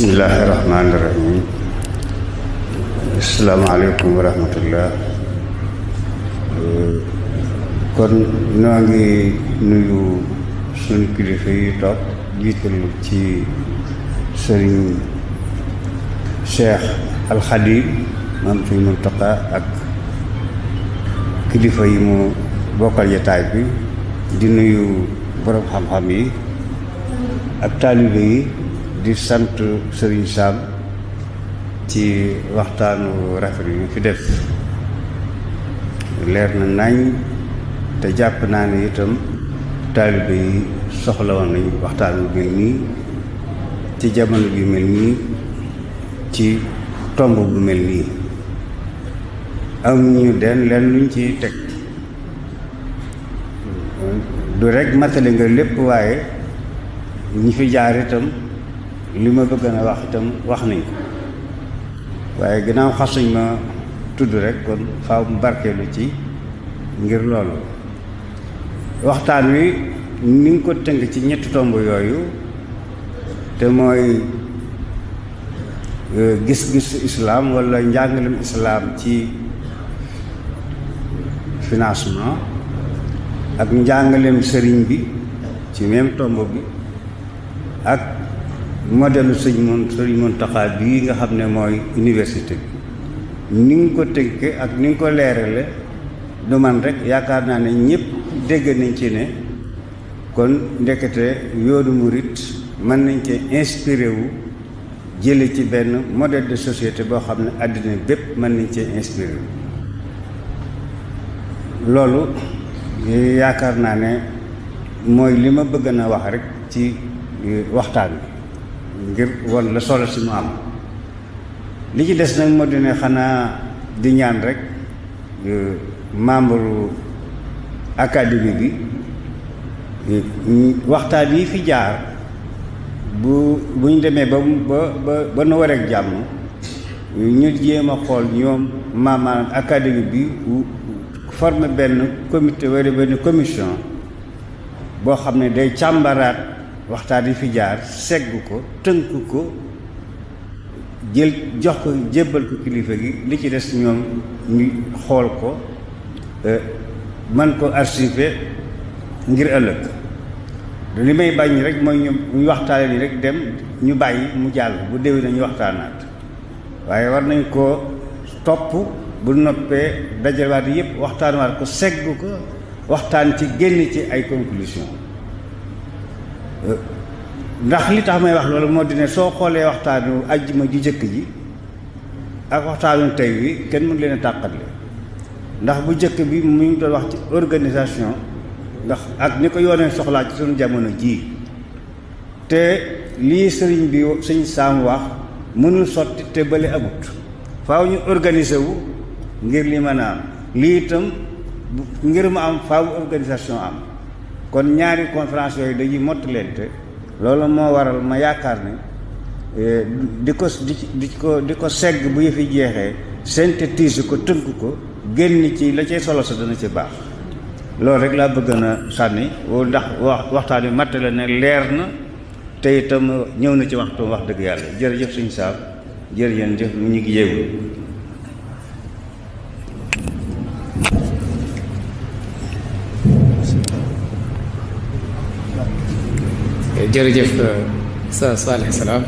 Bismillahirrahmanirrahim. Assalamualaikum warahmatullah. Kon noo ngi nuyu sunu kilifa yi toog jiital ci Sëriñ Cheikh Al Khadim maam Sëriñ Muntaqa ak kilifa yi mu bokkal jataay bi, di nuyu borom xam-xam yi ak taalibe yi, di sant Serigne Sam ci waxtaanu rafet yi fi def. Leer na nañ te jàpp naa ne itam taalibe yi soxla woon nañu waxtaan bu mel nii ci jamono bi mel nii ci tomb bu mel nii. amuñu den leen luñ ci teg du rek matale nga lépp, waaye ñi fi jaar itam li ma bëgg na wax itam wax nañ ko, waaye ginnaaw xasuñ ma tudd rek kon faaw mu barkeelu ci ngir loolu. waxtaan wi ni nga ko tënk ci ñetti tomb yooyu, te mooy gis-gisu islaam walla njàngalem islaam ci financement ak njàngalem sëriñ bi ci même tomb bi, ak modèle Sëriñ Muntaxa bii nga xam ne mooy université bi. ni nga ko tënke ak ni nga ko leerale du man rek, yaakaar naa ne ñëpp dégg nañ ci ne kon ndekete yoonu murit mën nañ ci inspiré wu jële ci benn modèle de société boo xam ne àddina bépp mën nañ ci inspiré wu. loolu yaakaar naa ne mooy li ma bëgg na wax rek ci waxtaan bi ngir won la solo si mu am. li ci des nag moo di ne xanaa di ñaan rek membre académie bi waxtaan yi fi jaar bu ñu demee ba nu wareek jàmm ñu jéem a xool ñoom maanaam académie bi former benn comité wala benn commission boo xam ne day càmbaraat waxtaan yi fi jaar, segg ko, tënk ko, jël jox ko, jébbal ko kilifa gi. li ci des ñoom ñu xool ko man ko archiver ngir ëllëg. li may bañ rek mooy ñu waxtaane ni rek dem ñu bàyyi mu jàll, bu déwé nañu waxtaanaat. waaye war nañ ko topp, bu noppee dajalewaat yëpp waxtaanwaat ko, segg ko, waxtaan ci, génn ci ay conclusion. ndax li tax may wax loolu moo di ne soo xoolee waxtaanu ajjuma ju jëkk ji ak waxtaanu tey wi kenn mën leen a tàqatle. ndax bu jëkk bi mu ngi doon wax ci organisation, ndax ak ni ko yoonee soxlaa ci suñu jamono jii, te lii sëriñ bi sëñ Saam wax mënul sotti te bële amut. faaw ñu organiser wu ngir li mën a am. lii itam ngir mu am faaw organisation am. kon ñaari conférence yooyu dañuy mottaleente. loolu moo waral ma yaakaar ne di ko segg bu yëfi jeexee, synthétiser ko, tënk ko, génn ci la cay solo sa dana ci baax. loolu rek laa bëgg na sànni ndax waxtaan wi mattale ne leer na te itam ñëw na ci waxtu wax dëgg yàlla. jërëjëf suñu saam, jërëjëf ñu ngi yéegu. jërëjëf sa Salih Salam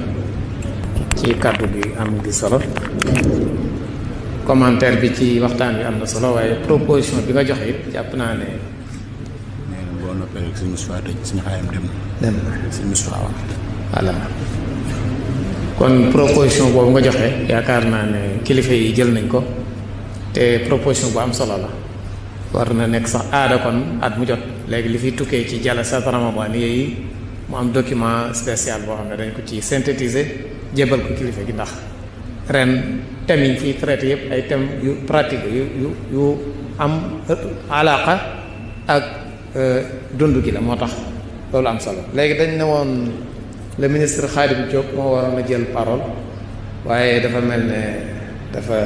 ci kàddu bi am di solo, commentaire bi ci waxtaan bi am na solo, waaye proposition bi nga joxe it jàpp naa ne. boo noppee rek suñu Moustapha tëj suñu xaayam dem na suñu Moustapha wax. voilà kon proposition boobu nga joxe yaakaar naa ne kilifa yi jël nañ ko te proposition bu am solo la. war na nekk sax aada kon at mu jot léegi li fi tukkee ci jalsat Ramadan yi mu am document spécial boo xam ne dañ ko ci synthétiser jébal ko kilifa gi ndax ren thèmes yi fiy traité yëpp ay thèmes yu pratique yu am alaqa ak dund gi la moo tax loolu am solo. léegi dañ ne woon le ministre Khadim Diop moo waroon a jël parole waaye dafa mel ne dafa